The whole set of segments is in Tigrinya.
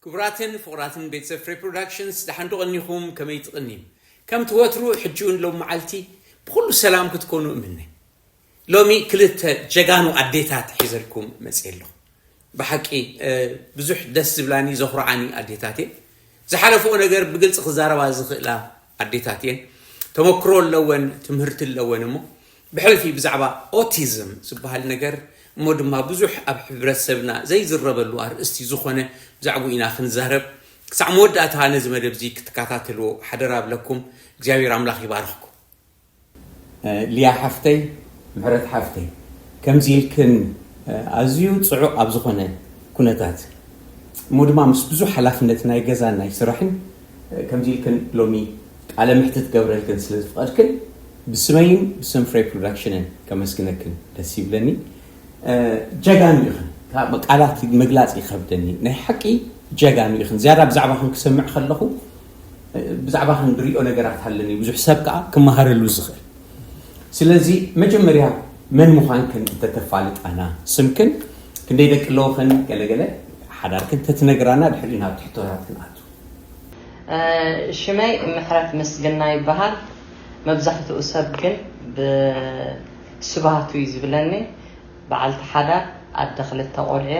ክቡራትን ፍቑራትን ቤተሰብ ፍሬ ፕሮዳክሽንስ፣ ደሓን ዶ ቀኒኹም? ከመይ ትቕንዩ? ከምቲ ወትሩ፣ ሕጂ እውን ሎም መዓልቲ ብኹሉ ሰላም ክትኮኑ እምነ። ሎሚ ክልተ ጀጋኑ ኣዴታት ሒዘልኩም መፅየ ኣለኹ። ብሓቂ ብዙሕ ደስ ዝብላኒ ዘኹርዓኒ ኣዴታት እየን። ዝሓለፍኦ ነገር ብግልፂ ክዛረባ ዝኽእላ ኣዴታት እየን። ተመክሮ ኣለወን፣ ትምህርቲ ኣለወን። እሞ ብሕልፊ ብዛዕባ ኦቲዝም ዝበሃል ነገር፣ እሞ ድማ ብዙሕ ኣብ ሕብረተሰብና ዘይዝረበሉ ኣርእስቲ ዝኾነ፣ ብዛዕባኡ ኢና ክንዛረብ። ክሳዕ መወዳእታ ነዚ መደብ እዚ ክትከታተልዎ ሓደራ እብለኩም። እግዚኣብሔር ኣምላኽ ይባርኽኩም። ሊያ ሓፍተይ፣ ምሕረት ሓፍተይ፣ ከምዚ ኢልክን ኣዝዩ ጽዑቕ ኣብ ዝኾነ ኩነታት፣ እሞ ድማ ምስ ብዙሕ ሓላፍነት ናይ ገዛን ናይ ስራሕን፣ ከምዚ ኢልክን ሎሚ ቃለ ምሕትት ገብረልክን ስለ ዝፍቐድክን፣ ብስመይን ብስም ፍሬ ፕሮዳክሽንን ከመስግነክን ደስ ይብለኒ። ጀጋኑ ኢኽን። ካብ ቃላት ምግላጽ ይኸብደኒ። ናይ ሓቂ ጀጋኑ ኢኽን። ዝያዳ ብዛዕባኽን ክሰምዕ ከለኹ፣ ብዛዕባኽን ዝሪኦ ነገራት ኣለኒ። ብዙሕ ሰብ ከኣ ክመሃረሉ ዝኽእል። ስለዚ መጀመርያ መን ምዃንክን እንተተፋልጣና፣ ስምክን፣ ክንደይ ደቂ ኣለውኽን፣ ገለገለ ሓዳርክን ተትነግራና፣ ድሕሪኡ ናብ ትሕቶታት ክንኣቱ። ሽመይ ምሕረት ምስግና ይበሃል። መብዛሕትኡ ሰብ ግን ብስብሃቱ እዩ ዝብለኒ። በዓልቲ ሓዳር፣ ኣደ ክልተ ቆልዑ እየ።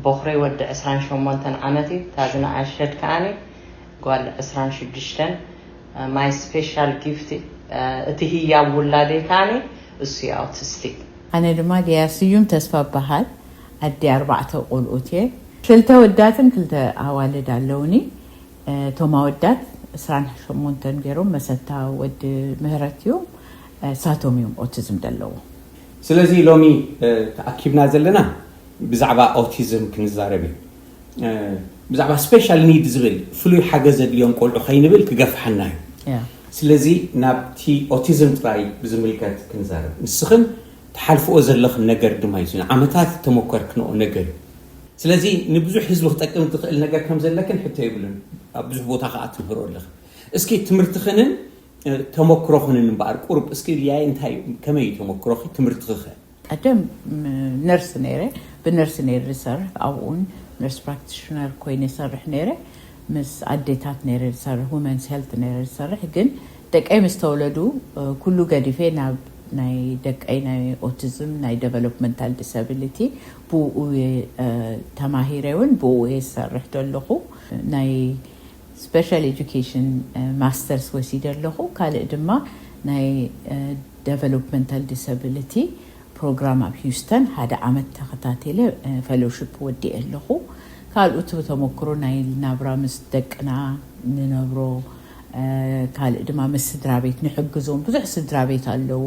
ቦኽረይ ወዲ ዕስራን ሸሞንተን ዓመት እዩ። እታ ዝነኣሸት ከኣኒ ጓል ዕስራን ሽዱሽተን። My special gift፣ እቲ ህያብ ውላደይ ከኣኒ እሱ እዩ፣ ኣውቲስቲክ። ኣነ ድማ ሊያ ስዩም ተስፋ እበሃል። ኣደ ኣርባዕተ ቆልዑት እየ። ክልተ ወዳትን ክልተ ኣዋልድ ኣለውኒ። እቶም ኣወዳት ዕስራን ሸሞንተን ገይሮም፣ መሰታ ወዲ ምህረት እዩ። እሳቶም እዮም ኦቲዝም ደለዎም። ስለዚ ሎሚ ተኣኪብና ዘለና ብዛዕባ ኦቲዝም ክንዛረብ እዩ። ብዛዕባ ስፔሻል ኒድ ዝብል ፍሉይ ሓገዝ ዘድልዮም ቆልዑ ከይንብል ክገፍሓና እዩ። ስለዚ ናብቲ ኦቲዝም ጥራይ ብዝምልከት ክንዛረብ። ንስኽን ትሓልፍኦ ዘለኽን ነገር ድማ እዩ። ንዓመታት ተመኮርክንኦ ነገር እዩ። ስለዚ ንብዙሕ ህዝቢ ክጠቅም ዝኽእል ነገር ከም ዘለክን ሕቶ የብሉን። ኣብ ብዙሕ ቦታ ከኣ ትምህሮ ኣለኽን። እስኪ ትምህርትኽንን ተመክሮኽንን እምበኣር ቁሩብ እስኪ ሊያየ እንታይ ከመይ እዩ ተመክሮኺ ትምህርትኺ ኸ? ቀደም ነርስ ነይረ። ብነርስ ነይረ ዝሰርሕ። ኣብኡን ነርስ ፕራክቲሽነር ኮይነ ይሰርሕ ነይረ። ምስ ኣዴታት ነይረ ዝሰርሕ፣ ውመንስ ሄልት ነይረ ዝሰርሕ። ግን ደቀይ ምስ ተወለዱ ኩሉ ገዲፌ ናብ ናይ ደቀይ ናይ ኦቲዝም ናይ ዴቨሎፕመንታል ዲሳቢሊቲ ብኡ ተማሂረ እውን ብኡ እየ ዝሰርሕ ዘለኹ። ናይ ስፔሻል ኤጁኬሽን ማስተርስ ወሲደ ኣለኹ። ካልእ ድማ ናይ ዴቨሎፕመንታል ዲሳቢሊቲ ፕሮግራም ኣብ ሂውስተን ሓደ ዓመት ተኸታቲለ ፌሎሺፕ ወዲኤ ኣለኹ። ካልኦት ተመክሮ ናይ ናብራ ምስ ደቅና ንነብሮ፣ ካልእ ድማ ምስ ስድራ ቤት ንሕግዞም። ብዙሕ ስድራ ቤት ኣለዉ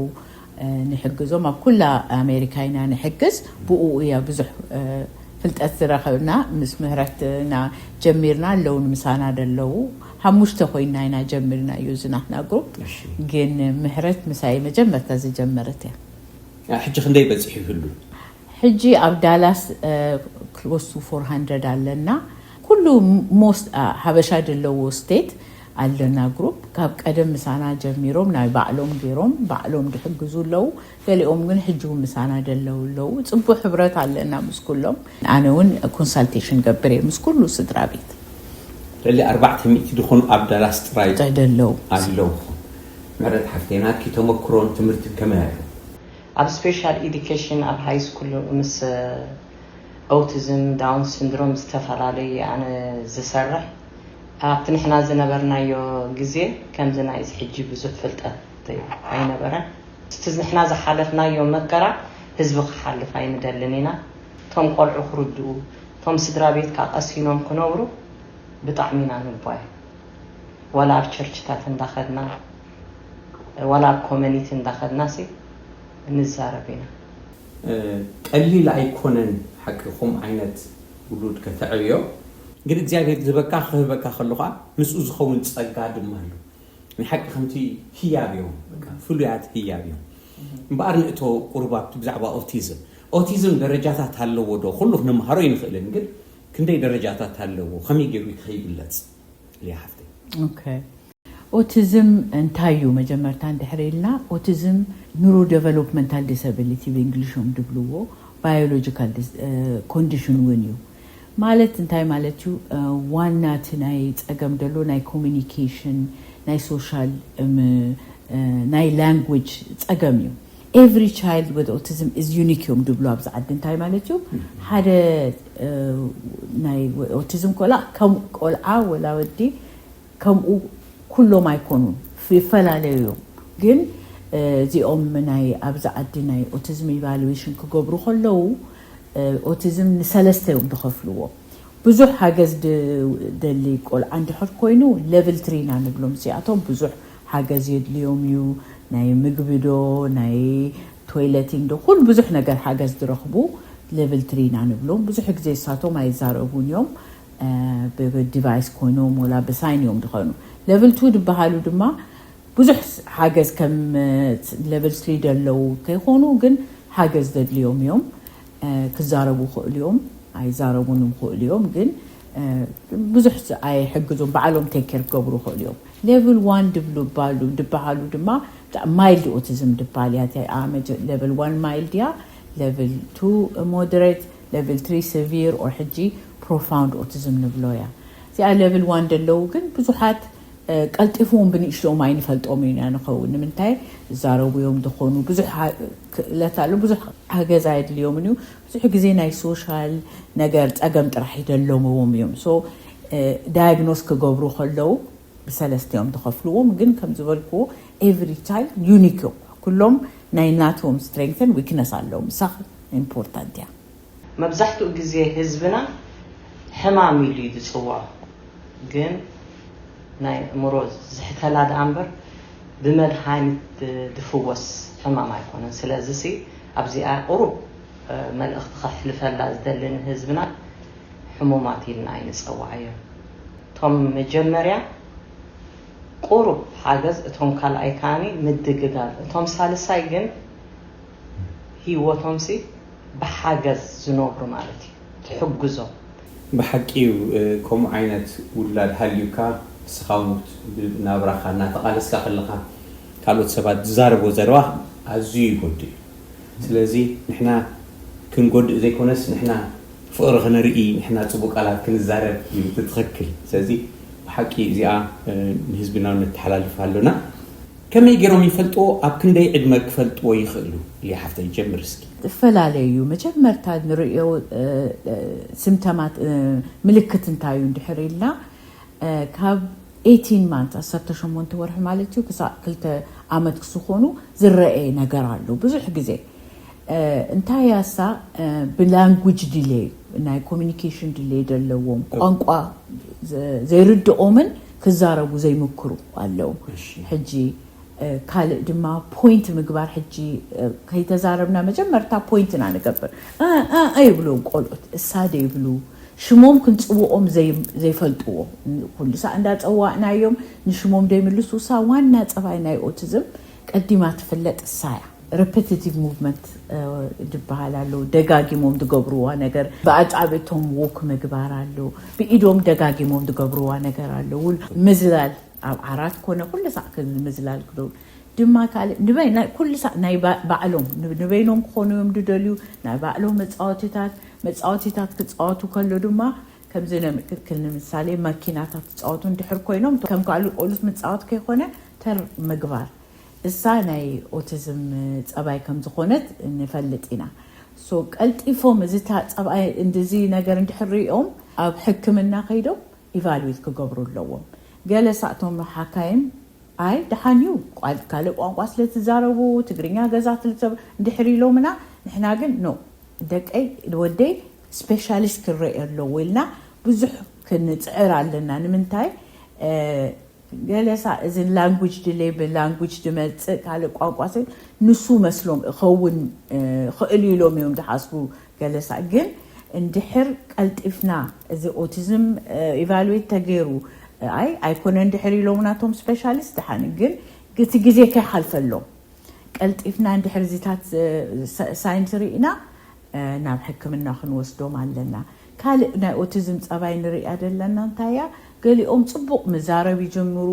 ንሕግዞም። ኣብ ኩላ ኣሜሪካ ኢና ንሕግዝ። ብኡ እያ ብዙሕ ፍልጠት ዝረኸብና። ምስ ምህረት ኢና ጀሚርና፣ ኣለዉ ንምሳና ደለዉ። ሓሙሽተ ኮይና ኢና ጀሚርና እዩ ዝናትና ግሩፕ። ግን ምህረት ምሳይ መጀመርታ ዝጀመረት እያ። ሕጂ ክንደይ በፂሑ ይህሉ? ሕጂ ኣብ ዳላስ ክሎስ ቱ ፎር ሃንድረድ ኣለና። ኩሉ ሞስት ሓበሻ ደለዎ ስቴት ኣለና ግሩፕ። ካብ ቀደም ምሳና ጀሚሮም ናይ ባዕሎም ገይሮም ባዕሎም ድሕግዙ ኣለዉ። ገሊኦም ግን ሕጂ እውን ምሳና ደለዉ ኣለዉ። ፅቡቅ ሕብረት ኣለና ምስ ኩሎም። ኣነ እውን ኮንሳልቴሽን ገብር እየ ምስ ኩሉ ስድራ ቤት። ልዕሊ ኣርባዕተ ሚእቲ ዝኾኑ ኣብ ዳላስ ጥራይ ደለዉ ኣለዉ። ምሕረት ሓፍተይ፣ ናትኪ ተመክሮን ትምህርትን ከመይ ኣሎ? ኣብ ስፔሻል ኢዲኬሽን ኣብ ሃይ ስኩል ምስ ኦቲዝም፣ ዳውን ሲንድሮም ዝተፈላለዩ ኣነ ዝሰርሕ። ኣብቲ ንሕና ዝነበርናዮ ግዜ ከምዚ ናይዚ ሕጂ ብዙሕ ፍልጠት ኣይነበረን። እቲ ንሕና ዝሓለፍናዮ መከራ ህዝቢ ክሓልፍ ኣይንደልን ኢና። እቶም ቆልዑ ክርድኡ፣ እቶም ስድራ ቤት ከዓ ቀሲኖም ክነብሩ ብጣዕሚ ኢና ንጓየ። ዋላ ኣብ ቸርችታት እንዳኸድና ዋላ ኣብ ኮመኒቲ እንዳኸድና ሲ ንዛረብ ኢና። ቀሊል ኣይኮነን ሓቂ። ኹም ዓይነት ውሉድ ከተዕብዮ ግን እግዚኣብሔር ዝህበካ ክህበካ ከሎ ከዓ ምስኡ ዝኸውን ፀጋ ድማ ኣሎ። ናይ ሓቂ ከምቲ ህያብ እዮም፣ ፍሉያት ህያብ እዮም። እምበኣር ንእቶ ቁሩብ ኣብቲ ብዛዕባ ኦቲዝም። ኦቲዝም ደረጃታት ኣለዎ ዶ? ኩሉ ክንምሃሮ ኣይንኽእልን፣ ግን ክንደይ ደረጃታት ኣለዎ? ከመይ ገይሩ ከይግለፅ? ሊያ ሓፍተይ። ኦቲዝም እንታይ እዩ? መጀመርታ እንድሕር ኢልና፣ ኦቲዝም ኑሮ ዴቨሎፕመንታል ዲሳቢሊቲ ብእንግሊሽ እዮም ድብልዎ። ባዮሎጂካል ኮንዲሽን እውን እዩ። ማለት እንታይ ማለት እዩ? ዋና እቲ ናይ ፀገም ደሎ ናይ ኮሚኒኬሽን፣ ናይ ሶሻል፣ ናይ ላንጉጅ ፀገም እዩ። Every child with autism is unique እዮም ድብሉ ኣብዚ ዓዲ። እንታይ ማለት እዩ? ሓደ ናይ ኦቲዝም ቆልዓ ከም ቆልዓ ወላ ወዲ ከምኡ ኩሎም ኣይኮኑን፣ ይፈላለዩ እዮም። ግን እዚኦም ናይ ኣብዚ ዓዲ ናይ ኦቲዝም ኢቫሉዌሽን ክገብሩ ከለዉ ኦቲዝም ንሰለስተ እዮም ዝኸፍልዎ። ብዙሕ ሓገዝ ደሊ ቆልዓ እንድሕር ኮይኑ ሌቭል ትሪ ኢና ንብሎም። እዚኣቶም ብዙሕ ሓገዝ የድልዮም እዩ። ናይ ምግቢ ዶ ናይ ቶይለቲንግ ዶ ኩሉ ብዙሕ ነገር ሓገዝ ዝረኽቡ ሌቭል ትሪ ኢና ንብሎም። ብዙሕ ግዜ እሳቶም ኣይዛረቡን እዮም። ብዲቫይስ ኮይኖም ወላ ብሳይን እዮም ዝኾኑ። ሌቭል ቱ ዝበሃሉ ድማ ብዙሕ ሓገዝ ከም ሌቭል ስሪ ደለዉ ከይኾኑ ግን ሓገዝ ዘድልዮም እዮም። ክዛረቡ ይኽእሉ እዮም፣ ኣይዛረቡን ይኽእሉ እዮም፣ ግን ብዙሕ ኣይሕግዙም፣ ባዕሎም ቴክ ኬር ክገብሩ ይኽእሉ እዮም። ሌቭል ዋን ድብሉ ባሉ ድበሃሉ ድማ ማይልድ ኦቲዝም ድባል እያ። ሌቭል ዋን ማይልድ እያ፣ ሌቭል ቱ ሞደሬት፣ ሌቭል ትሪ ሲቪር ኦር ሕጂ ፕሮፋውንድ ኦቲዝም ንብሎ እያ። እዚኣ ሌቭል ዋን ደለዉ ግን ብዙሓት ቀልጢፉ እውን ብንእሽትኦም ኣይንፈልጦም ኢና ንኸውን። ንምንታይ? ዝዛረቡ እዮም ዝኾኑ፣ ብዙሕ ክእለት ኣሎ፣ ብዙሕ ሓገዝ ኣየድልዮምን እዩ። ብዙሕ ግዜ ናይ ሶሻል ነገር ፀገም ጥራሕ ይደለምዎም እዮም። ሶ ዳያግኖስ ክገብሩ ከለዉ ብሰለስተ እዮም ዝኸፍልዎም። ግን ከም ዝበልክዎ ኤቭሪ ቻይልድ ዩኒክ እዮም። ኩሎም ናይ ናቶም ስትሬንግትን ዊክነስ ኣለዎም። እሳ ኢምፖርታንት እያ። መብዛሕትኡ ግዜ ህዝብና ሕማም ኢሉ እዩ ዝፅውዖ፣ ግን ናይ ኣእምሮ ዝሕተላ ደኣ እምበር ብመድሃኒት ዝፍወስ ሕማም ኣይኮነን። ስለዚ ሲ ኣብዚኣ ቁሩብ መልእኽቲ ከሕልፈላ ዝደሊ ንህዝብና ሕሙማት ኢልና ኣይንፀውዓዮም። እቶም መጀመርያ ቁሩብ ሓገዝ፣ እቶም ካልኣይ ከዓኒ ምድግጋፍ፣ እቶም ሳልሳይ ግን ህይወቶም ሲ ብሓገዝ ዝነብሩ ማለት እዩ፣ ትሕግዞም። ብሓቂ እዩ። ከምኡ ዓይነት ውላድ ሃልዩካ ንስኻ እውን ናብራኻ እናተቓለስካ ከለኻ ካልኦት ሰባት ዝዛረቦ ዘረባ ኣዝዩ ይጎድእ እዩ። ስለዚ ንሕና ክንጎድእ ዘይኮነስ ንሕና ፍቕሪ ክነርኢ ንሕና ፅቡቅ ቃላት ክንዛረብ እዩ እቲ ትኽክል። ስለዚ ብሓቂ እዚኣ ንህዝብና ነተሓላልፍ ኣሎና። ከመይ ገይሮም ይፈልጥዎ? ኣብ ክንደይ ዕድመ ክፈልጥዎ ይኽእሉ? ሊያ ሓፍተይ ጀምር እስኪ። እፈላለየ እዩ። መጀመርታ ንርእዮ ስምተማት ምልክት እንታይ እዩ እንድሕር ኢልና ካብ ኤይቲን ማንት ዓሰርተ ሸሞንተ ወርሒ ማለት እዩ ክሳዕ ክልተ ዓመት ክስኾኑ ዝረኤ ነገር ኣሎ። ብዙሕ ግዜ እንታይ ያሳ ብላንጉጅ ዲሌይ ናይ ኮሚኒኬሽን ዲሌይ ዘለዎም ቋንቋ ዘይርድኦምን ክዛረቡ ዘይምክሩ ኣለዉ። ሕጂ ካልእ ድማ ፖይንት ምግባር ሕጂ ከይተዛረብና መጀመርታ ፖይንት ኢና ንገብር። ይብሉ ቆልዑት እሳደ ይብሉ ሽሞም ክንፅውኦም ዘይፈልጥዎ ኩሉ ሳዕ እንዳፀዋዕናዮም ንሽሞም ደይምልሱ። እሳ ዋና ፀባይ ናይ ኦቲዝም ቀዲማ ትፍለጥ እሳ እያ። ሬፐቲቲቭ ሙቭመንት ዝበሃል ኣለዉ። ደጋጊሞም ዝገብርዋ ነገር ብኣጻብእቶም ዎክ ምግባር ኣሎ። ብኢዶም ደጋጊሞም ዝገብርዋ ነገር ኣለዉ። ምዝላል ኣብ ዓራት ኮነ ኩሉ ሳዕ ምዝላል ክደው ድማ ካልእ ንበይ ናይ ኩሉ ሳዕ ናይ ባዕሎም ንበይኖም ክኾኑ እዮም ዝደልዩ። ናይ ባዕሎም መፃወቲታት መፃወቲታት ክፃወቱ ከሎ ድማ ከምዚ ክል ንምሳሌ መኪናታት ትፃወቱ እንድሕር ኮይኖም ከም ካልእ ቆሉት ምፃወት ከይኮነ ተር ምግባር እሳ ናይ ኦቲዝም ፀባይ ከም ዝኾነት ንፈልጥ ኢና። ሶ ቀልጢፎም እዚ ጸብኣይ እንደዚ ነገር እንድሕር ሪኦም ኣብ ሕክምና ከይዶም ኢቫሉዌት ክገብሩ ኣለዎም። ገለ ሳእቶም ሓካይም ኣይ ደሓን እዩ ካልእ ቋንቋ ስለ ትዛረቡ ትግርኛ ገዛ ትልተብ እንድሕር ኢሎምና ንሕና ግን ኖ ደቀይ ወደይ ስፔሻሊስት ክረአ ኣለዎ ኢልና ብዙሕ ክንፅዕር ኣለና። ንምንታይ ገለሳ እዚ ላንጉጅ ድሌ ብላንጉጅ ድመፅእ ካልእ ቋንቋ ንሱ መስሎም እኸውን ክእል ኢሎም እዮም ዝሓስቡ። ገለሳ ግን እንድሕር ቀልጢፍና እዚ ኦቲዝም ኢቫሉዌት ተገይሩ ኣይ ኣይኮነ እንድሕር ኢሎም ናቶም ስፔሻሊስት ድሓን ግን እቲ ግዜ ከይሓልፈሎም ቀልጢፍና እንድሕር እዚታት ሳይንስ ርኢና ናብ ሕክምና ክንወስዶም ኣለና። ካልእ ናይ ኦቲዝም ጸባይ ንሪኣ ዘለና እንታይ እያ? ገሊኦም ጽቡቕ ምዛረብ ይጅምሩ።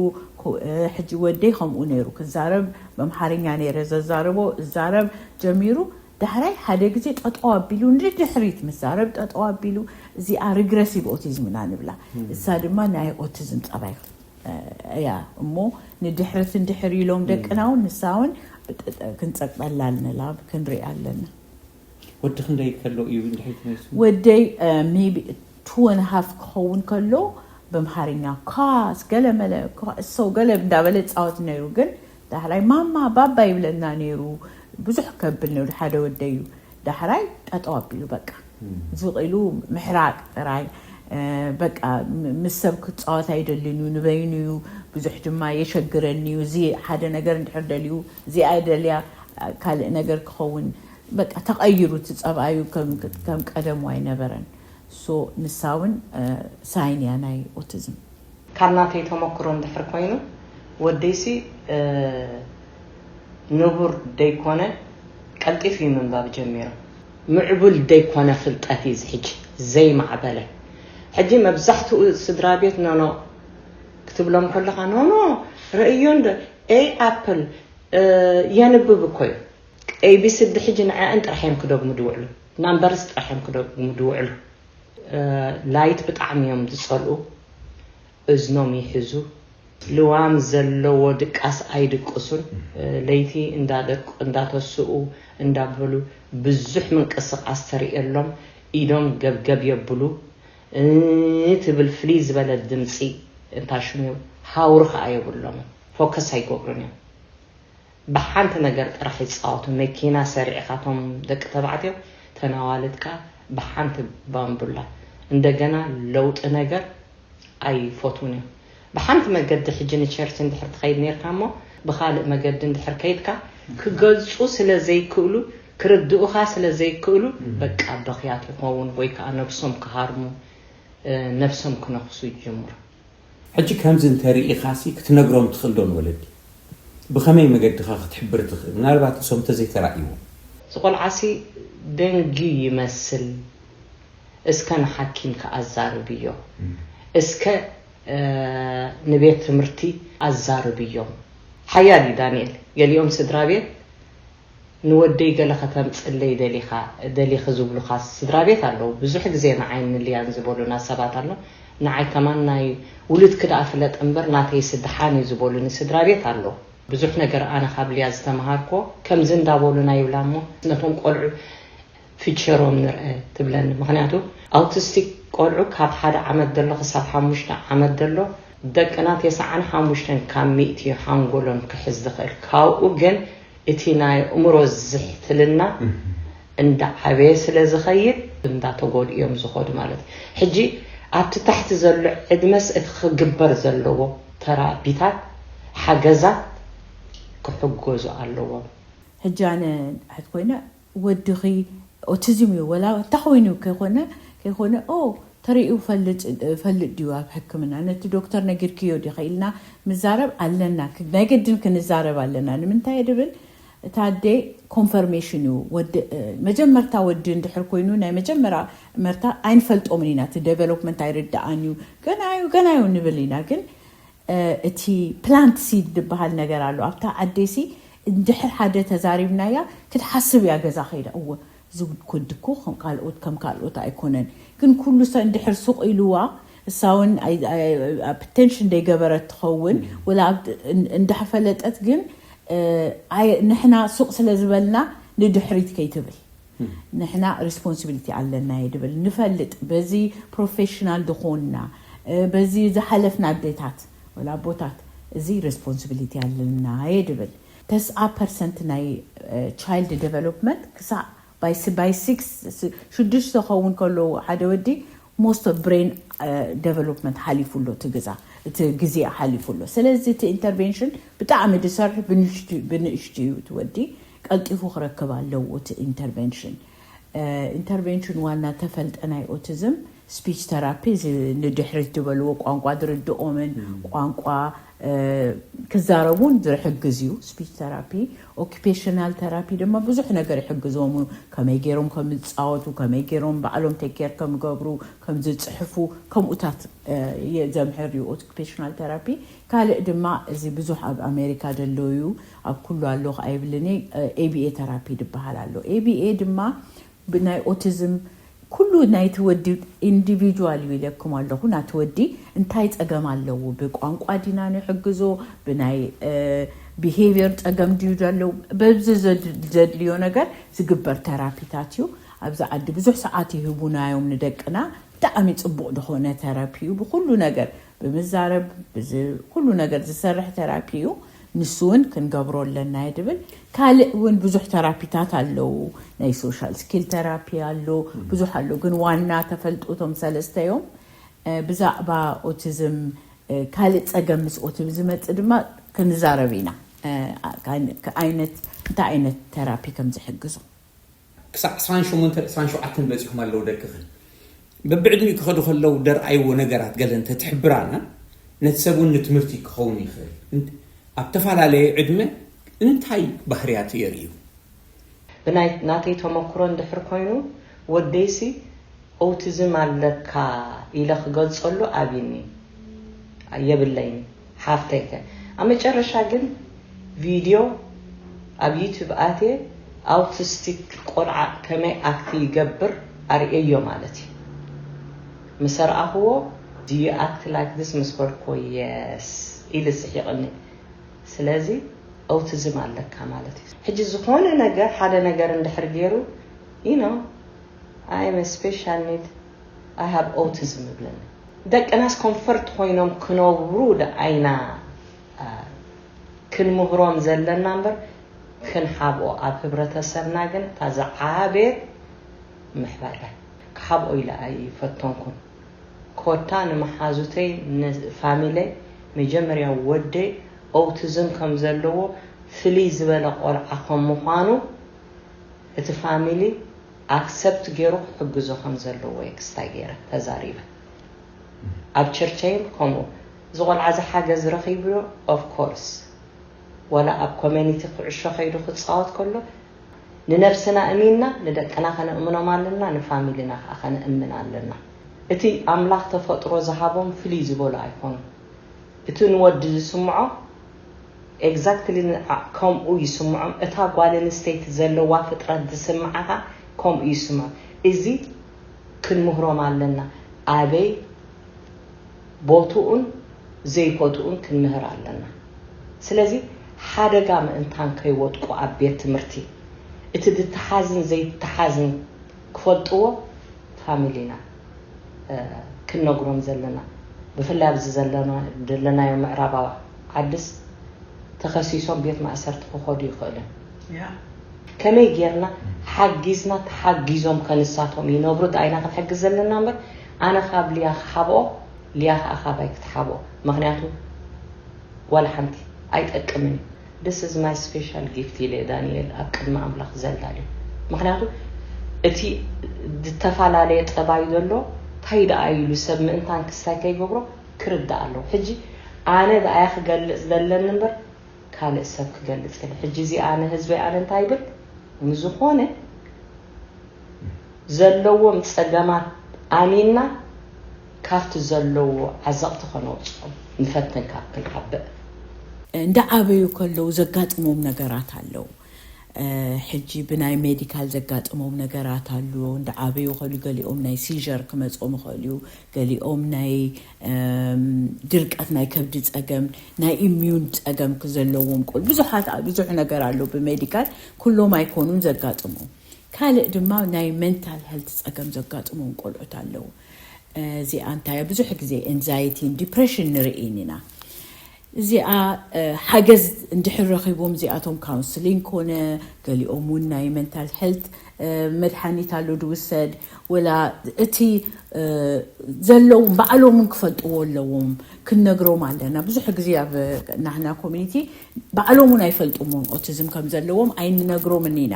ሕጂ ወደይ ከምኡ ነይሩ ክዛረብ በምሓርኛ ነይረ ዘዛርቦ እዛረብ ጀሚሩ ዳሕራይ ሓደ ግዜ ጠጠው ኣቢሉ ንድሕሪት ምዛረብ፣ ጠጠው ኣቢሉ፣ እዚኣ ሪግረሲቭ ኦቲዝም ኢና ንብላ። እሳ ድማ ናይ ኦቲዝም ጸባይ እያ እሞ፣ ንድሕሪት እንድሕር ኢሎም ደቅና እውን ንሳ እውን ክንጸቅጠላ ኣለና፣ ክንሪኣ ኣለና። ወዲ ክንደይ ከሎ እዩ እንድሕር ተመይሱ? ወደይ ሜቢ ቱ ን ሃፍ ክኸውን ከሎ ብምሓርኛ ኳስ ገለ መለ እሶ ገለ እንዳበለ ፃወት ነይሩ። ግን ዳሕራይ ማማ ባባ ይብለና ነይሩ። ብዙሕ ከብል ነይሩ ሓደ ወደይ እዩ። ዳሕራይ ጠጠው ኣቢሉ በቃ ዝቕ ኢሉ ምሕራቅ ጥራይ። በቃ ምስ ሰብ ክፃወት ኣይደልን እዩ፣ ንበይኑ እዩ። ብዙሕ ድማ የሸግረኒ እዩ። እዚ ሓደ ነገር እንድሕር ደልዩ እዚኣ ደልያ ካልእ ነገር ክኸውን በቃ ተቐይሩ እቲ ጸባዩ ከም ቀደሙ ኣይነበረን። ሶ ንሳ እውን ሳይን እያ ናይ ኦቲዝም። ካብ ናተይ ተመክሮ እንድሕር ኮይኑ ወደይሲ ንቡር ደይኮነ ቀልጢፉ እዩ ምንባብ ጀሚሩ። ምዕቡል ደይኮነ ፍልጠት እዩ ዝሕጂ ዘይማዕበለ። ሕጂ መብዛሕትኡ ስድራ ቤት ኖኖ ክትብሎም ከለኻ ኖኖ ረእዮ እንዶ ኤ ኣፕል የንብብ እኮ እዩ። ኤቢሲዲ ሕጂ ንዐአን ጥራሕ እዮም ክደግሙ ድውዕሉ። ናምበርስ ጥራሕ እዮም ክደግሙ ድውዕሉ። ላይት ብጣዕሚ እዮም ዝፀልኡ። እዝኖም ይሕዙ። ልዋም ዘለዎ ድቃስ ኣይድቅሱን። ለይቲ እንዳደቁ እንዳተስኡ እንዳበሉ ብዙሕ ምንቅስቃስ ተርእየሎም ኢዶም ገብገብ የብሉ። ትብል ፍልይ ዝበለ ድምፂ እንታሽሙ ሃውሪ ከዓ የብሎምን። ፎከስ ኣይገብሩን እዮም። ብሓንቲ ነገር ጥራሕ ይፃወቱ። መኪና ሰሪዕኻቶም ደቂ ተባዕትዮ ተናዋልትካ ብሓንቲ ባምቡላ እንደገና ለውጢ ነገር ኣይፈትውን እዮም። ብሓንቲ መገዲ ሕጂ ንቸርች እንድሕር ትኸይድ ነርካ እሞ ብካልእ መገዲ እንድሕር ከይድካ ክገልፁ ስለ ዘይክእሉ ክርድኡኻ ስለ ዘይክእሉ በቃ በኽያት ይኸውን ወይ ከዓ ነብሶም ክሃርሙ ነብሶም ክነኽሱ ይጅምሩ። ሕጂ ከምዚ እንተርኢኻሲ ክትነግሮም ትኽእል ዶ ንወለዲ? ብኸመይ መገድኻ ክትሕብር ትኽእል? ምናልባት ንሶም እንተዘይተራእይዎም። እዚ ቆልዓሲ ደንጊ ይመስል፣ እስከ ንሓኪም ከኣዛርብዮ፣ እስከ ንቤት ትምህርቲ ኣዛርብዮም። ሓያል እዩ ዳንኤል። ገሊኦም ስድራ ቤት ንወደይ ገለ ከተምፅለይ ደሊኻ ደሊኺ ዝብሉኻ ስድራ ቤት ኣለዉ። ብዙሕ ግዜ ንዓይ ንልያን ዝበሉና ሰባት ኣሎ። ንዓይ ከማን ናይ ውሉድኪ ደኣ ፍለጥ እምበር ናተይሲ ደሓን እዩ ዝበሉኒ ስድራ ቤት ኣለዉ። ብዙሕ ነገር ኣነ ካብ ልያ ዝተምሃርኮ ከምዚ እንዳበሉና ይብላ እሞ ነቶም ቆልዑ ፊቸሮም ንርአ ትብለኒ። ምክንያቱ ኣውቲስቲክ ቆልዑ ካብ ሓደ ዓመት ዘሎ ክሳብ ሓሙሽተ ዓመት ዘሎ ደቅና ተስዓን ሓሙሽተን ካብ ሚእቲ ሓንጎሎም ክሕዝ ዝኽእል። ካብኡ ግን እቲ ናይ ኣእምሮ ዝሕትልና እንዳዓበየ ስለ ዝኸይድ እንዳተጎድኡ እዮም ዝኸዱ ማለት እዩ። ሕጂ ኣብቲ ታሕቲ ዘሎ ዕድመስ እቲ ክግበር ዘለዎ ተራፒታት ሓገዛት ክሕገዙ ኣለዎም። ሕጂ ኣነ ሕት ኮይነ ወድኺ ኦቲዝም እዩ ወላ እንታይ ኮይኑ ከይኮነ ከይኮነ ኦ ተሪኡ ፈልጥ ፈልጥ ድዩ ኣብ ሕክምና ነቲ ዶክተር ነጊርክዮ ዲኺ ኢልና ምዛረብ ኣለና። ናይ ግድን ክንዛረብ ኣለና። ንምንታይ ድብል እታ ኣደ ኮንፈርሜሽን እዩ። ወዲ መጀመርታ ወዲ እንድሕር ኮይኑ ናይ መጀመርያ መርታ ኣይንፈልጦምን ኢና። እቲ ዴቨሎፕመንት ኣይርድኣን እዩ። ገና እዩ ገና እዩ ንብል ኢና። ግን እቲ ፕላንት ሲድ ዝበሃል ነገር ኣሎ ኣብታ ኣደሲ እንድሕር ሓደ ተዛሪብናያ ክትሓስብ እያ ገዛ ከይዳ እወ እዚ ወዲ እኮ ከም ካልኦት ከም ካልኦት ኣይኮነን። ግን ኩሉ ሰብ እንድሕር ሱቕ ኢልዋ እሳ እውን ኣቴንሽን ደይገበረት ትኸውን ወላ እንዳፈለጠት ግን ንሕና ሱቕ ስለ ዝበልና ንድሕሪት ከይትብል ንሕና ሪስፖንሲቢሊቲ ኣለና እየ ድብል ንፈልጥ በዚ ፕሮፌሽናል ዝኾንና በዚ ዝሓለፍና ኣዴታት ወላ ኣቦታት እዚ ሪስፖንሲቢሊቲ ኣለና እየ ድብል። ተስዓ ፐርሰንት ናይ ቻይልድ ዴቨሎፕመንት ክሳዕ ባይ ስባይ ሲክስ ሽዱሽተ ኸውን ከለዉ ሓደ ወዲ most of brain development ሓሊፉ ኣሎ እቲ ግዛ እቲ ግዜ ሓሊፉ ኣሎ። ስለዚ እቲ ኢንተርቬንሽን ብጣዕሚ ድሰርሕ ብንእሽቱ እዩ እቲ ወዲ ቀልጢፉ ክረክብ ኣለዎ እቲ ኢንተርቬንሽን። ኢንተርቬንሽን ዋና ተፈልጠ ናይ ኦቲዝም ስፒች ተራፒ ንድሕሪት ዝበልዎ ቋንቋ ዝርድኦምን ቋንቋ ክዛረቡን ዝሕግዝ እዩ። ስፒች ተራፒ። ኦኪፔሽናል ተራፒ ድማ ብዙሕ ነገር ይሕግዞም እዩ። ከመይ ገይሮም ከም ዝፃወቱ፣ ከመይ ገይሮም ባዕሎም ቴኬር ከም ገብሩ፣ ከም ዝፅሕፉ፣ ከምኡታት ዘምህር እዩ ኦኪፔሽናል ተራፒ። ካልእ ድማ እዚ ብዙሕ ኣብ ኣሜሪካ ዘሎ እዩ፣ ኣብ ኩሉ ኣሎ ኣይብልን። ኤቢኤ ተራፒ ዝበሃል ኣሎ። ኤቢኤ ድማ ብናይ ኦቲዝም ኩሉ ናይቲ ወዲ ኢንዲቪጁዋል እዩ ኢለኩም ኣለኹ። ናቲ ወዲ እንታይ ፀገም ኣለዎ? ብቋንቋ ዲና ንሕግዞ፣ ብናይ ቢሄቪየር ፀገም ድዩ ዘለዎ? በዚ ዘድልዮ ነገር ዝግበር ተራፒታት እዩ። ኣብዚ ዓዲ ብዙሕ ሰዓት ይህቡናዮም ንደቅና። ብጣዕሚ ፅቡቕ ዝኾነ ተራፒ እዩ። ብኩሉ ነገር ብምዛረብ፣ ኩሉ ነገር ዝሰርሕ ተራፒ እዩ። ንሱ እውን ክንገብሮ ኣለና እየ ድብል። ካልእ እውን ብዙሕ ተራፒታት ኣለዉ። ናይ ሶሻል ስኪል ተራፒ ኣሎ፣ ብዙሕ ኣሎ። ግን ዋና ተፈልጡ እቶም ሰለስተ እዮም። ብዛዕባ ኦቲዝም ካልእ ፀገም ምስ ኦቲዝም ዝመፅእ ድማ ክንዛረብ ኢና። ዓይነት እንታይ ዓይነት ተራፒ ከም ዝሕግዞ። ክሳዕ ዕስራን ሸሞንተን ዕስራን ሸውዓተን በፂሖም ኣለዉ ደቅኽን። በብዕድሚኡ ክኸዱ ከለዉ ደርኣይዎ ነገራት ገለ እንተትሕብራና ነቲ ሰብ እውን ንትምህርቲ ክኸውን ይኽእል። ኣብ ተፈላለየ ዕድመ እንታይ ባህርያት የርእዩ? ብናይ ናተይ ተመክሮ እንድሕር ኮይኑ ወደይሲ ኦቲዝም ኣለካ ኢለ ክገልፀሉ ኣብኒ የብለይን ሓፍተይከ ኣብ መጨረሻ ግን ቪድዮ ኣብ ዩቱብ ኣትየ ኣውቲስቲክ ቆልዓ ከመይ ኣክት ይገብር ኣርእየዮ ማለት እዩ። ምስ ኣርኣኽዎ do you act like this ምስ በልክዎ yes ኢሉ ስሒቕኒ። ስለዚ ኦቲዝም ኣለካ ማለት እዩ። ሕጂ ዝኾነ ነገር ሓደ ነገር እንድሕር ገይሩ you know I am a special need I have autism ይብለኒ። ደቅናስ ኮንፈርት ኮይኖም ክነብሩ ደኣይና ክንምህሮም ዘለና እምበር ክንሓብኦ ኣብ ህብረተሰብና ግን እታ ዝዓበየት ምሕባር እያ። ክሓብኦ ኢለ ኣይፈተንኩን። ኮታ ንመሓዙተይ ንፋሚለይ መጀመርያ ወደይ ኦቲዝም ከም ዘለዎ ፍልይ ዝበለ ቆልዓ ከም ምዃኑ እቲ ፋሚሊ ኣክሰፕት ገይሩ ክሕግዞ ከም ዘለዎ ኤክስታይ ገይረ ተዛሪበ። ኣብ ቸርቸይን ከምኡ እዚ ቆልዓ እዚ ሓገዝ ረኺቡ ዶ? ኦፍ ኮርስ ዋላ ኣብ ኮሜኒቲ ኩዕሾ ከይዱ ክፃወት ከሎ ንነብስና እሚንና ንደቅና ከነእምኖም ኣለና፣ ንፋሚሊና ከዓ ከነእምን ኣለና። እቲ ኣምላኽ ተፈጥሮ ዝሃቦም ፍልይ ዝበሉ ኣይኮኑን። እቲ ንወዲ ዝስምዖ ኤግዛክትሊ ከምኡ ይስምዖም። እታ ጓል ኣንስተይቲ ዘለዋ ፍጥረት ዝስምዓኻ ከምኡ ይስምዖም። እዚ ክንምህሮም ኣለና። ኣበይ ቦትኡን ዘይኮትኡን ክንምህር ኣለና። ስለዚ ሓደጋ ምእንታን ከይወጥቁ ኣብ ቤት ትምህርቲ እቲ ዝተሓዝን ዘይተሓዝን ክፈልጥዎ ፋሚሊና ክንነግሮም ዘለና ብፍላይ ኣብዚ ዘለና ዘለናዮ ምዕራባዊ ዓድስ ተኸሲሶም ቤት ማእሰርቲ ክኸዱ ይኽእልን ከመይ ጌርና ሓጊዝና ተሓጊዞም ከንሳቶም ይነብሩ ዳይና ክንሕግዝ ዘለና እምበር ኣነ ካብ ሊያ ክሓብኦ ሊያ ከዓ ካባይ ክትሓብኦ ምክንያቱ ዋላ ሓንቲ ኣይጠቅምን እዩ this is my special gift ኢለ ዳንኤል ኣብ ቅድሚ ኣምላኽ ዘላልዮ ምክንያቱ እቲ ዝተፈላለየ ጠባይ ዘሎ እንታይ ደኣ ኢሉ ሰብ ምእንታን ክስታይ ከይገብሮ ክርዳእ ኣለዎ ሕጂ ኣነ ደኣያ ክገልፅ ዘለኒ እምበር ካልእ ሰብ ክገልፅ የለ ሕጂ እዚኣ ንህዝበይ ኣነ እንታይ ይብል ንዝኾነ ዘለዎም ፀገማት ኣሚንና ካብቲ ዘለዎ ዓዘቕቲ ከነውፅኦም ንፈትን ካብ ክንዓብእ እንዳዓበዩ ከለዉ ዘጋጥሞም ነገራት ኣለዉ ሕጂ ብናይ ሜዲካል ዘጋጥሞም ነገራት ኣሎ እንዳዓበዩ ከሉ ገሊኦም ናይ ሲር ክመፅኦም ይኽእል እዩ ገሊኦም ናይ ድርቀት ናይ ከብዲ ፀገም ናይ ኢሚዩን ፀገም ክዘለዎም ቆል ብዙሓት ብዙሕ ነገር ኣሎ ብሜዲካል ኩሎም ኣይኮኑን ዘጋጥሞም ካልእ ድማ ናይ ሜንታል ሄልት ፀገም ዘጋጥሞም ቆልዑት ኣለዉ እዚኣ እንታይ ብዙሕ ግዜ ኤንዛይቲን ዲፕሬሽን ንርኢን ኢና እዚኣ ሓገዝ እንድሕር ረኺቦም እዚኣቶም ካውንስሊንግ ኮነ ገሊኦም እውን ናይ መንታል ሄልት መድሓኒት ኣሎ ድውሰድ ወላ እቲ ዘለዎም ባዕሎም እውን ክፈልጥዎ ኣለዎም ክንነግሮም ኣለና ብዙሕ ግዜ ኣብ ናህና ኮሚኒቲ ባዕሎም እውን ኣይፈልጥዎም ኦቲዝም ከም ዘለዎም ኣይንነግሮምን ኢና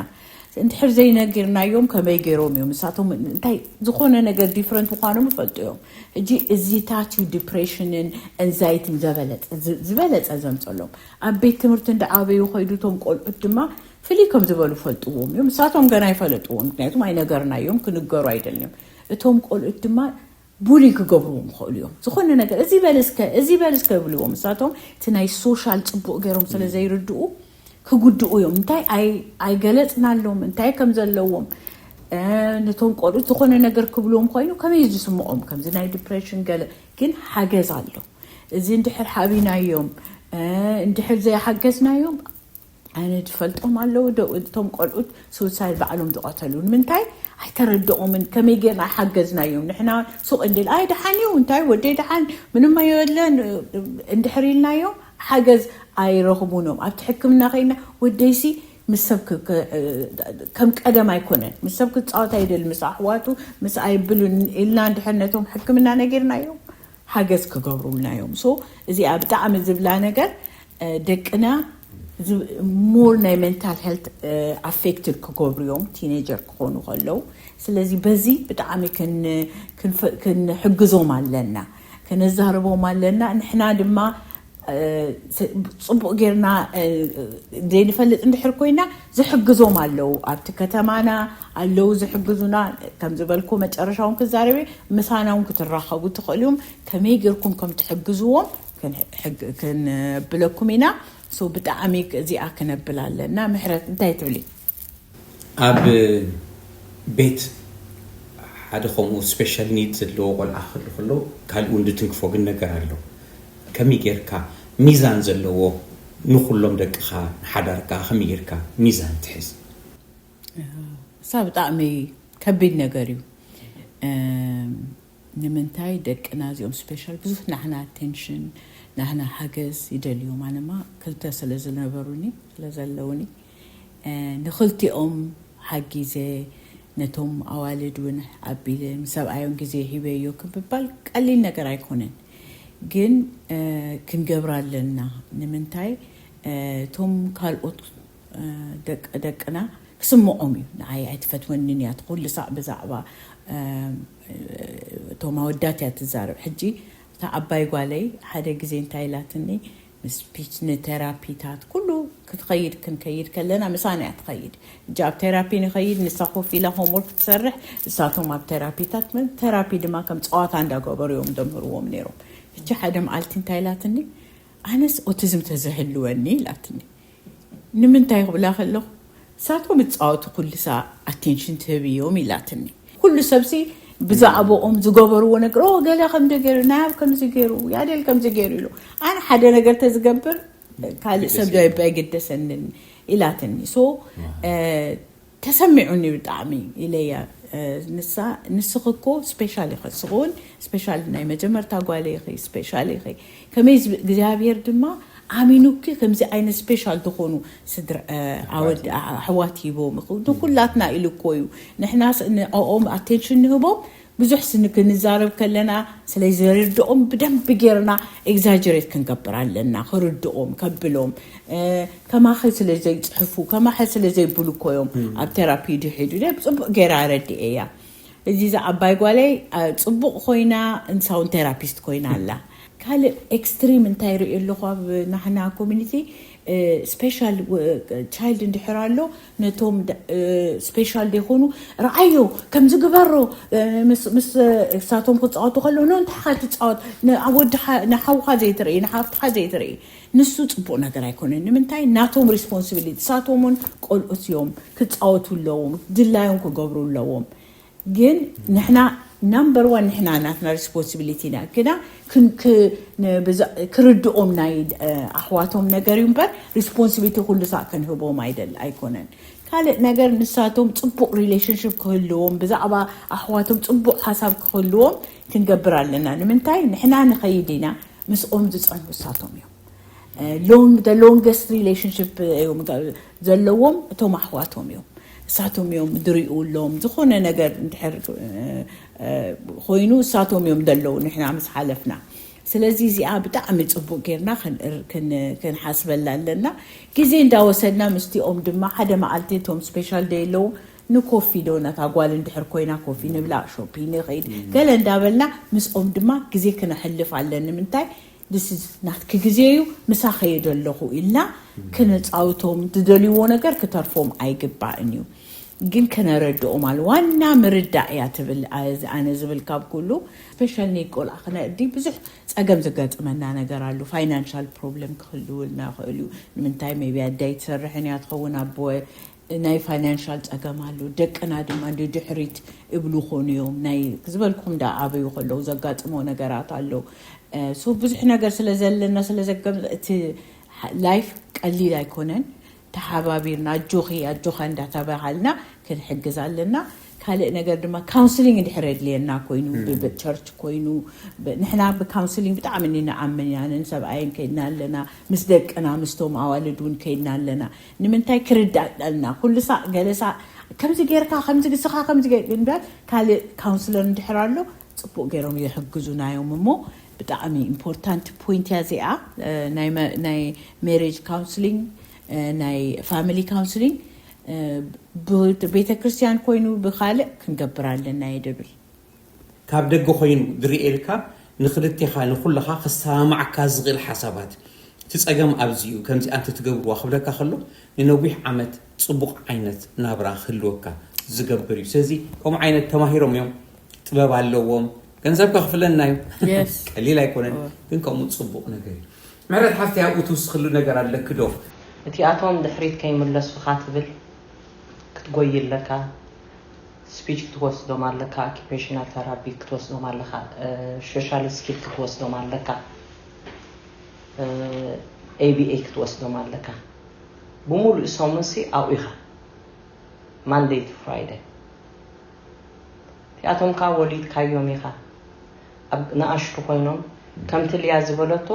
እንድሕር ዘይነጊርናዮም ከመይ ገይሮም እዮም ንሳቶም እንታይ ዝኾነ ነገር ዲፍረንት ምዃኖም ይፈልጡ እዮም። ሕጂ እዚታት እዩ ዲፕሬሽንን ኤንዛይትን ዘበለጸ ዝ- ዝበለጸ ዘምጸሎም። ኣብ ቤት ትምህርቲ እንዳዓበዩ ከይዱ እቶም ቆልዑት ድማ ፍልይ ከም ዝበሉ ፈልጥዎም እዮም። ንሳቶም ገና ይፈለጥዎም፣ ምክንያቱም ኣይነገርናዮም፣ ክንገሩ ኣይደልዮም። እቶም ቆልዑት ድማ ቡሊ ክገብርዎም ይኽእሉ እዮም። ዝኾነ ነገር እዚ በል እስከ እዚ በል እስከ ይብልዎም። ንሳቶም እቲ ናይ ሶሻል ጽቡቕ ገይሮም ስለ ዘይርድኡ ክጉድኡ እዮም። እንታይ ኣይ- ኣይገለጽናሎም እንታይ ከም ዘለዎም፣ እ፣ ነቶም ቆልዑት ዝኾነ ነገር ክብልዎም ኮይኑ ከመይ ዝስምዖም ከምዚ ናይ ዲፕሬሽን ገለ። ግን ሓገዝ ኣሎ። እዚ እንድሕር ሓቢናዮም፣ እ፣ እንድሕር ዘይሓገዝናዮም ኣነ ዝፈልጦም ኣለዉ ዶ- እቶም ቆልዑት ሱሳይድ ባዕሎም ዝቐተሉ ንምንታይ ኣይተረድኦምን? ከመይ ጌርና ሓገዝናዮም? ንሕና ሱቕ እንድል ኣይ ደሓን እዩ እንታይ ወደይ ደሓን ምንም ኣየለን እንድሕር ኢልናዮም ሓገዝ ኣይረኽቡን እዮም። ኣብቲ ሕክምና ከይና ወደይሲ ምስ ሰብ ክ- ክ- ከም ቀደም ኣይኮነን፣ ምስ ሰብ ክፃወት ኣይደል፣ ምስ ኣሕዋቱ ምስ ኣይብሉን ኢልና እንድሕር ነቶም ሕክምና ነጊርናዮም ሓገዝ ክገብሩልና እዮም። ሶ እዚኣ ብጣዕሚ ዝብላ ነገር እ፣ ደቅና ሞር ናይ ሜንታል ሄልት ኣፌክትድ ክገብሩ እዮም ቲኔጀር ክኾኑ ከለዉ። ስለዚ በዚ ብጣዕሚ ክን- ክንፈ- ክንሕግዞም ኣለና፣ ከነዛርቦም ኣለና። ንሕና ድማ እ፣ ስ- ጽቡቕ ጌርና እ፣ ዘይንፈልጥ እንድሕር ኮይና ዝሕግዞም ኣለዉ ኣብቲ ከተማና ኣለዉ ዝሕግዙና። ከም ዝበልኩ መጨረሻ እውን ክዛረብ እየ፣ ምሳና እውን ክትራኸቡ ትኽእሉ እዮም። ከመይ ጌርኩም ከም ትሕግዝዎም ክንሕግ- ክንብለኩም ኢና። ሶ ብጣዕሚ እዚኣ ክነብል ኣለና። ምሕረት እንታይ ትብሊ? ኣብ ቤት ሓደ ከምኡ ስፔሻል ኒድ ዘለዎ ቆልዓ ክህሉ ከሎ ካልእ እውን ዝትንክፎ ግን ነገር ኣሎ። ከመይ ጌርካ ሚዛን ዘለዎ ንኩሎም ደቅኻ ንሓዳርካ ከመይ ጌርካ ሚዛን ትሕዝ? እሳ ብጣዕሚ ከቢድ ነገር እዩ። እም፣ ንምንታይ ደቅና እዚኦም ስፔሻል ብዙሕ ናህና ኣቴንሽን ናህና ሓገዝ ይደልዮም። ኣነማ ክልተ ስለ ዝነበሩኒ ስለ ዘለውኒ እ፣ ንክልቲኦም ሓጊዘ ነቶም ኣዋልድ እውን ኣቢለ ምስ ሰብኣዮም ግዜ ሂበዮ ክብባል ቀሊል ነገር ኣይኮነን። ግን እ፣ ክንገብር ኣለና። ንምንታይ እ፣ እቶም ካልኦት እ፣ ደቅ- ደቅና ክስምዖም እዩ። ንዓይ ኣይትፈትወንን እያ እቲ ኩሉ ሳዕ ብዛዕባ እ፣ እቶም ኣወዳት እያ ትዛረብ። ሕጂ እታ ዓባይ ጓለይ ሓደ ግዜ እንታይ ኢላትኒ ምስ ስፒች ንቴራፒታት ኩሉ ክትኸይድ ክንከይድ ከለና ምሳና እያ ትኸይድ። እጃ ኣብ ቴራፒ ንኸይድ ንሳ ኮፍ ኢላ ሆምወርክ ትሰርሕ እሳቶም ኣብ ቴራፒታት ምን- ቴራፒ ድማ ከም ፀዋታ እንዳገበሩ እዮም ደምህርዎም ነይሮም። እጃ ሓደ መዓልቲ እንታይ ኢላትኒ ኣነስ ኦቲዝም ተዘህልወኒ ኢላትኒ። ንምንታይ ክብላ ከለኹ እሳቶም እፃወቱ ኩሉ ሳ ኣቴንሽን ትህብ እዮም ኢላትኒ። ኩሉ ሰብሲ ብዛዕባኦም ዝገበርዎ ነገር ኦ ገለ ከምዚ ገይሩ ናያብ ከምዚ ገይሩ ያደል ከምዚ ገይሩ ኢሉ ኣነ ሓደ ነገር ተዝገብር ካልእ ሰብ ዶ ኣይገደሰንን ኢላትኒ። ሶ ተሰሚዑኒ ብጣዕሚ ኢለያ። ንሳ ንስኺ እኮ ስፔሻል ኢኺ ስኹን ስፔሻል ናይ መጀመርታ ጓለ ኢኺ ስፔሻል ኢኺ ከመይ እግዚኣብሔር ድማ ኣሚኑኪ ከምዚ ዓይነት ስፔሻል ዝኾኑ ስድራ ኣወድ ኣሕዋት ሂቦም ንኩላትና ኢሉ እኮ እዩ። ንሕና ንኦም ኣቴንሽን ንህቦም ብዙሕ ስኒ ክንዛረብ ከለና ስለ ዘርድኦም ብደንብ ጌርና ኤግዛጀሬት ክንገብር ኣለና። ክርድኦም ከብሎም ከማኺ ስለ ዘይፅሕፉ ከማኸ ስለ ዘይብሉ እኮ እዮም ኣብ ቴራፒ ድሒዱ ደ ብፅቡቅ ጌራ ረድኤ እያ። እዚ ዝዓባይ ጓለይ ፅቡቅ ኮይና እንሳውን ቴራፒስት ኮይና ኣላ። ካልእ ኤክስትሪም እንታይ ርኢ ኣለኹ ኣብ ናህና ኮሚኒቲ ስፔሻል ቻይልድ እንድሕር ኣሎ ነቶም ስፔሻል ዘይኮኑ ረኣዮ ከምዚ ግበሮ ምስ እሳቶም ክፃወቱ ከለዉ ኖ እንታኻ ትፃወት ንወድኻ ንሓውካ ዘይትርኢ ንሓፍትካ ዘይትርኢ ንሱ ፅቡቅ ነገር ኣይኮነን። ንምንታይ ናቶም ሪስፖንሲቢሊቲ እሳቶም እውን ቆልዑት እዮም ክፃወቱ ኣለዎም ድላዮም ክገብሩ ኣለዎም። ግን ንሕና ናምበር ዋን ንሕና ናትና ሪስፖንሲቢሊቲ ኢና ግና ክርድኦም ናይ ኣሕዋቶም ነገር እዩ እምበር ሪስፖንሲቢሊቲ ኩሉ ሳዕ ክንህቦም ኣይደል ኣይኮነን። ካልእ ነገር ንሳቶም ፅቡቅ ሪሌሽንሽፕ ክህልዎም ብዛዕባ ኣሕዋቶም ፅቡቅ ሓሳብ ክህልዎም ክንገብር ኣለና። ንምንታይ ንሕና ንኸይድ ኢና ምስኦም ዝፀንሑ እሳቶም እዮም። ሎንግ ሎንገስት ሪሌሽንሽፕ ዘለዎም እቶም ኣሕዋቶም እዮም። እሳቶም እዮም ድሪኡ ኣሎም ዝኾነ ነገር እንድሕር ኮይኑ እሳቶም እዮም ዘለዉ ንሕና ምስ ሓለፍና ስለዚ እዚኣ ብጣዕሚ ጽቡቅ ጌርና ክንሓስበላ ኣለና። ግዜ እንዳወሰድና ምስቲኦም ድማ ሓደ መዓልቲ እቶም ስፔሻል ደይ ኣለዉ ንኮፊ ዶ ነታ ጓል እንድሕር ኮይና ኮፊ ንብላ ሾፒ ንኸይድ ገለ እንዳበልና ምስኦም ድማ ግዜ ክነሕልፍ ኣለኒ። ምንታይ ናትኪ ግዜ እዩ ምሳ ከየዶ ኣለኹ ኢልና ክነፃውቶም ዝደልይዎ ነገር ክተርፎም ኣይግባእን እዩ። ግን ከነረድኦም ኣለ ዋና ምርዳእ እያ ትብል። ኣነ ዝብል ካብ ኩሉ ስፔሻል ኔድ ቆልዓ ክነእዲ ብዙሕ ፀገም ዘጋጥመና ነገር ኣሉ። ፋይናንሻል ፕሮብለም ክህልውልና ይኽእል እዩ። ንምንታይ ሜቢ ኣዳይ ትሰርሕን እያ ትኸውን ኣቦ ናይ ፋይናንሻል ፀገም ኣሎ። ደቅና ድማ እንዲ ድሕሪት እብሉ ኮኑ እዮም ናይ ዝበልኩም ዳ ኣበዩ ከለዉ ዘጋጥሞ ነገራት ኣሎ። ሶ ብዙሕ ነገር ስለ ዘለና ስለ ዘገም እቲ ላይፍ ቀሊል ኣይኮነን። ተሓባቢርና ኣጆኺ ኣጆኻ እንዳተባሃልና ክንሕግዝ ኣለና። ካልእ ነገር ድማ ካውንስሊንግ እንድሕር የድልየና ኮይኑ ብቸርች ኮይኑ ንሕና ብካውንስሊንግ ብጣዕሚ ንኣምን ኢና። ሰብኣይን ከይድና ኣለና ምስ ደቅና ምስቶም ኣዋልድ እውን ከይድና ኣለና። ንምንታይ ክርዳእ ኣለና ኩሉ ሳዕ ገለ ሳዕ ከምዚ ጌርካ ከምዚ ግስኻ ከምዚ እምበር ካልእ ካውንስለር እንድሕር ኣሎ ጽቡቅ ገይሮም ይሕግዙና እዮም እሞ ብጣዕሚ ኢምፖርታንት ፖይንት እያ እዚኣ። ናይ ሜሬጅ ካውንስሊንግ ናይ ፋሚሊ ካውንስሊንግ ቤተ ክርስቲያን ኮይኑ ብካልእ ክንገብር ኣለና እየ ድብል። ካብ ደገ ኮይኑ ዝርእየልካ ንክልቴኻ ንኩልኻ ክሰማማዓካ ዝኽእል ሓሳባት እቲ ጸገም ኣብዚ እዩ ከምዚ ኣንተ ትገብርዋ ክብለካ ከሎ ንነዊሕ ዓመት ጽቡቕ ዓይነት ናብራ ክህልወካ ዝገብር እዩ። ስለዚ ከምኡ ዓይነት ተማሂሮም እዮም፣ ጥበብ ኣለዎም፣ ገንዘብ ከኽፍለና እዩ። ቀሊል ኣይኮነን፣ ግን ከምኡ ጽቡቕ ነገር እዩ። ምሕረት ሓፍተይ ኣብኡ ትውስኽሉ ነገር ኣለኪ ዶ? እቲኣቶም ድሕሪት ከይምለሱኻ ትብል ክትጎይ ኣለካ። ስፒች ክትወስዶም ኣለካ፣ ኣኪፔሽናል ተራፒ ክትወስዶም ኣለካ፣ ሶሻል ስኪል ክትወስዶም ኣለካ፣ ኤቢኤ ክትወስዶም ኣለካ። ብሙሉእ ሰሙንሲ ኣብኡ ኢኻ ማንደይ ቱ ፍራይደ እቲኣቶም ከዓ ወሊድካዮም ኢኻ። ኣብ ንኣሽቱ ኮይኖም ከምቲ ልያ ዝበለቶ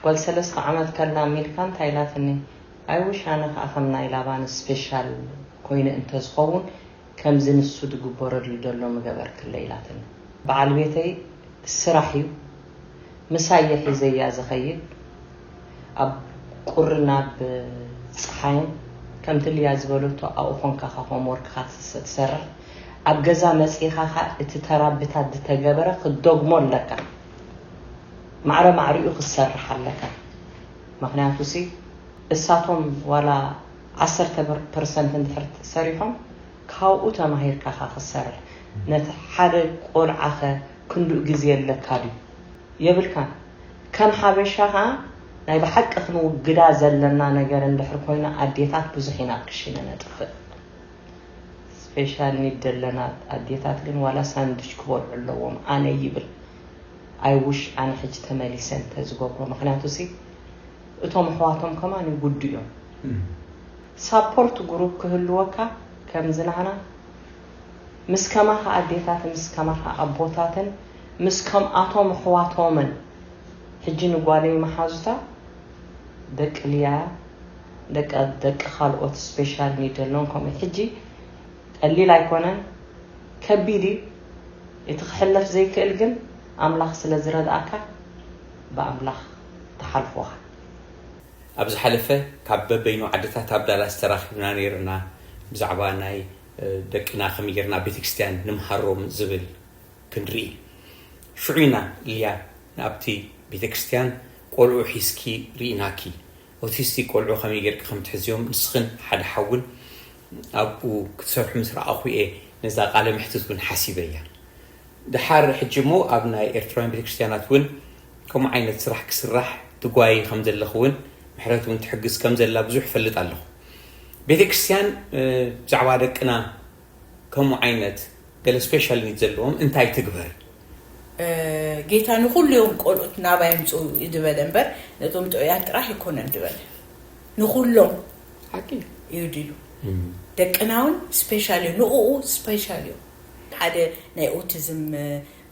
ጓል ሰለስተ ዓመት ከላ ሚልካ እንታይ ኢላትኒ ኣይውሽ ኣነ ከዓ ከም ናይ ላባን ስፔሻል ኮይነ እንተዝኸውን ከምዚ ንሱ ዝግበረሉ ዘሎ ምገበርክለ ኢላትኒ። በዓል ቤተይ ስራሕ እዩ ምሳየ ሒዘያ ዝኸይድ ኣብ ቁርን ኣብ ፀሓይን ከምቲ ልያ ዝበለቶ ኣብኡ ኮንካ ካብ ሆምወርክኻ ትሰርሕ ኣብ ገዛ መፂእኻ ኻ እቲ ተራብታት ዝተገበረ ክትደግሞ ኣለካ። ማዕረ ማዕሪኡ ክትሰርሕ ኣለካ። ምክንያቱ ሲ እሳቶም ዋላ ዓሰርተ ፐርሰንት እንድሕር ሰሪሖም ካብኡ ተማሂርካ ኻ ክትሰርሕ ነቲ ሓደ ቆልዓ ኸ ክንድኡ ግዜ ኣለካ ድዩ? የብልካን። ከም ሓበሻ ኸዓ ናይ ብሓቂ ክንውግዳ ዘለና ነገር እንድሕር ኮይና ኣዴታት ብዙሕ ኢና ኣብ ክሽነ ነጥፍእ። ስፔሻል ኒድ ዘለና ኣዴታት ግን ዋላ ሳንድች ክበልዑ ኣለዎም ኣነ ይብል። ኣይ ውሽ ኣነ ሕጂ ተመሊሰ እንተዝገብሮ ምክንያቱ ሲ እቶም ኣሕዋቶም ከማን ይጉዱ እዮም። ሳፖርት ግሩፕ ክህልወካ ከምዚ ናህና ምስ ከማኻ ኣዴታትን ምስ ከማኻ ኣቦታትን ምስ ከምኣቶም ኣሕዋቶምን ሕጂ ንጓለይ መሓዙታ ደቂ ልያ ደቂ ካልኦት ስፔሻል ኒድ ዘለዎም ከምኡ ሕጂ ቀሊል ኣይኮነን ከቢድ እዩ እቲ ክሕለፍ ዘይክእል ግን ኣምላኽ ስለ ዝረድኣካ ብኣምላኽ ትሓልፎኻ። ኣብ ዝሓለፈ ካብ በበይኑ ዓድታት ኣብ ዳላስ ተራኺብና ነይርና ብዛዕባ ናይ ደቅና ከመይ ጌርና ቤተክርስትያን ንምሃሮም ዝብል ክንርኢ። ሽዑ ኢና ልያ ናብቲ ቤተክርስትያን ቆልዑ ሒዝኪ ርኢናኪ። ኦቲስቲክ ቆልዑ ከመይ ጌርኪ ከም ትሕዝዮም ንስኽን ሓደ ሓውን ኣብኡ ክትሰርሑ ምስ ረኣኹ እየ ነዛ ቃለ መሕትት እውን ሓሲበያ። ድሓር ሕጂ እሞ ኣብ ናይ ኤርትራውያን ቤተክርስትያናት እውን ከምኡ ዓይነት ስራሕ ክስራሕ ትጓይ ከም ዘለኺ እውን ምሕረት እውን ትሕግዝ ከም ዘላ ብዙሕ እፈልጥ ኣለኹ። ቤተክርስትያን ብዛዕባ ደቅና ከምኡ ዓይነት ገለ ስፔሻል ኒድ ዘለዎም እንታይ ትግበር? ጌታ ንኹሉ እዮም ቆልዑት ናባይ ምፅኡ እዩ ዝበለ እምበር ነቶም ጥዑያት ጥራሕ ይኮነን ዝበለ ንኹሎም ሓቂ እዩ ድሉ ደቅና እውን ስፔሻል እዩ ንኡ ስፔሻል እዩ ሓደ ናይ ኦቲዝም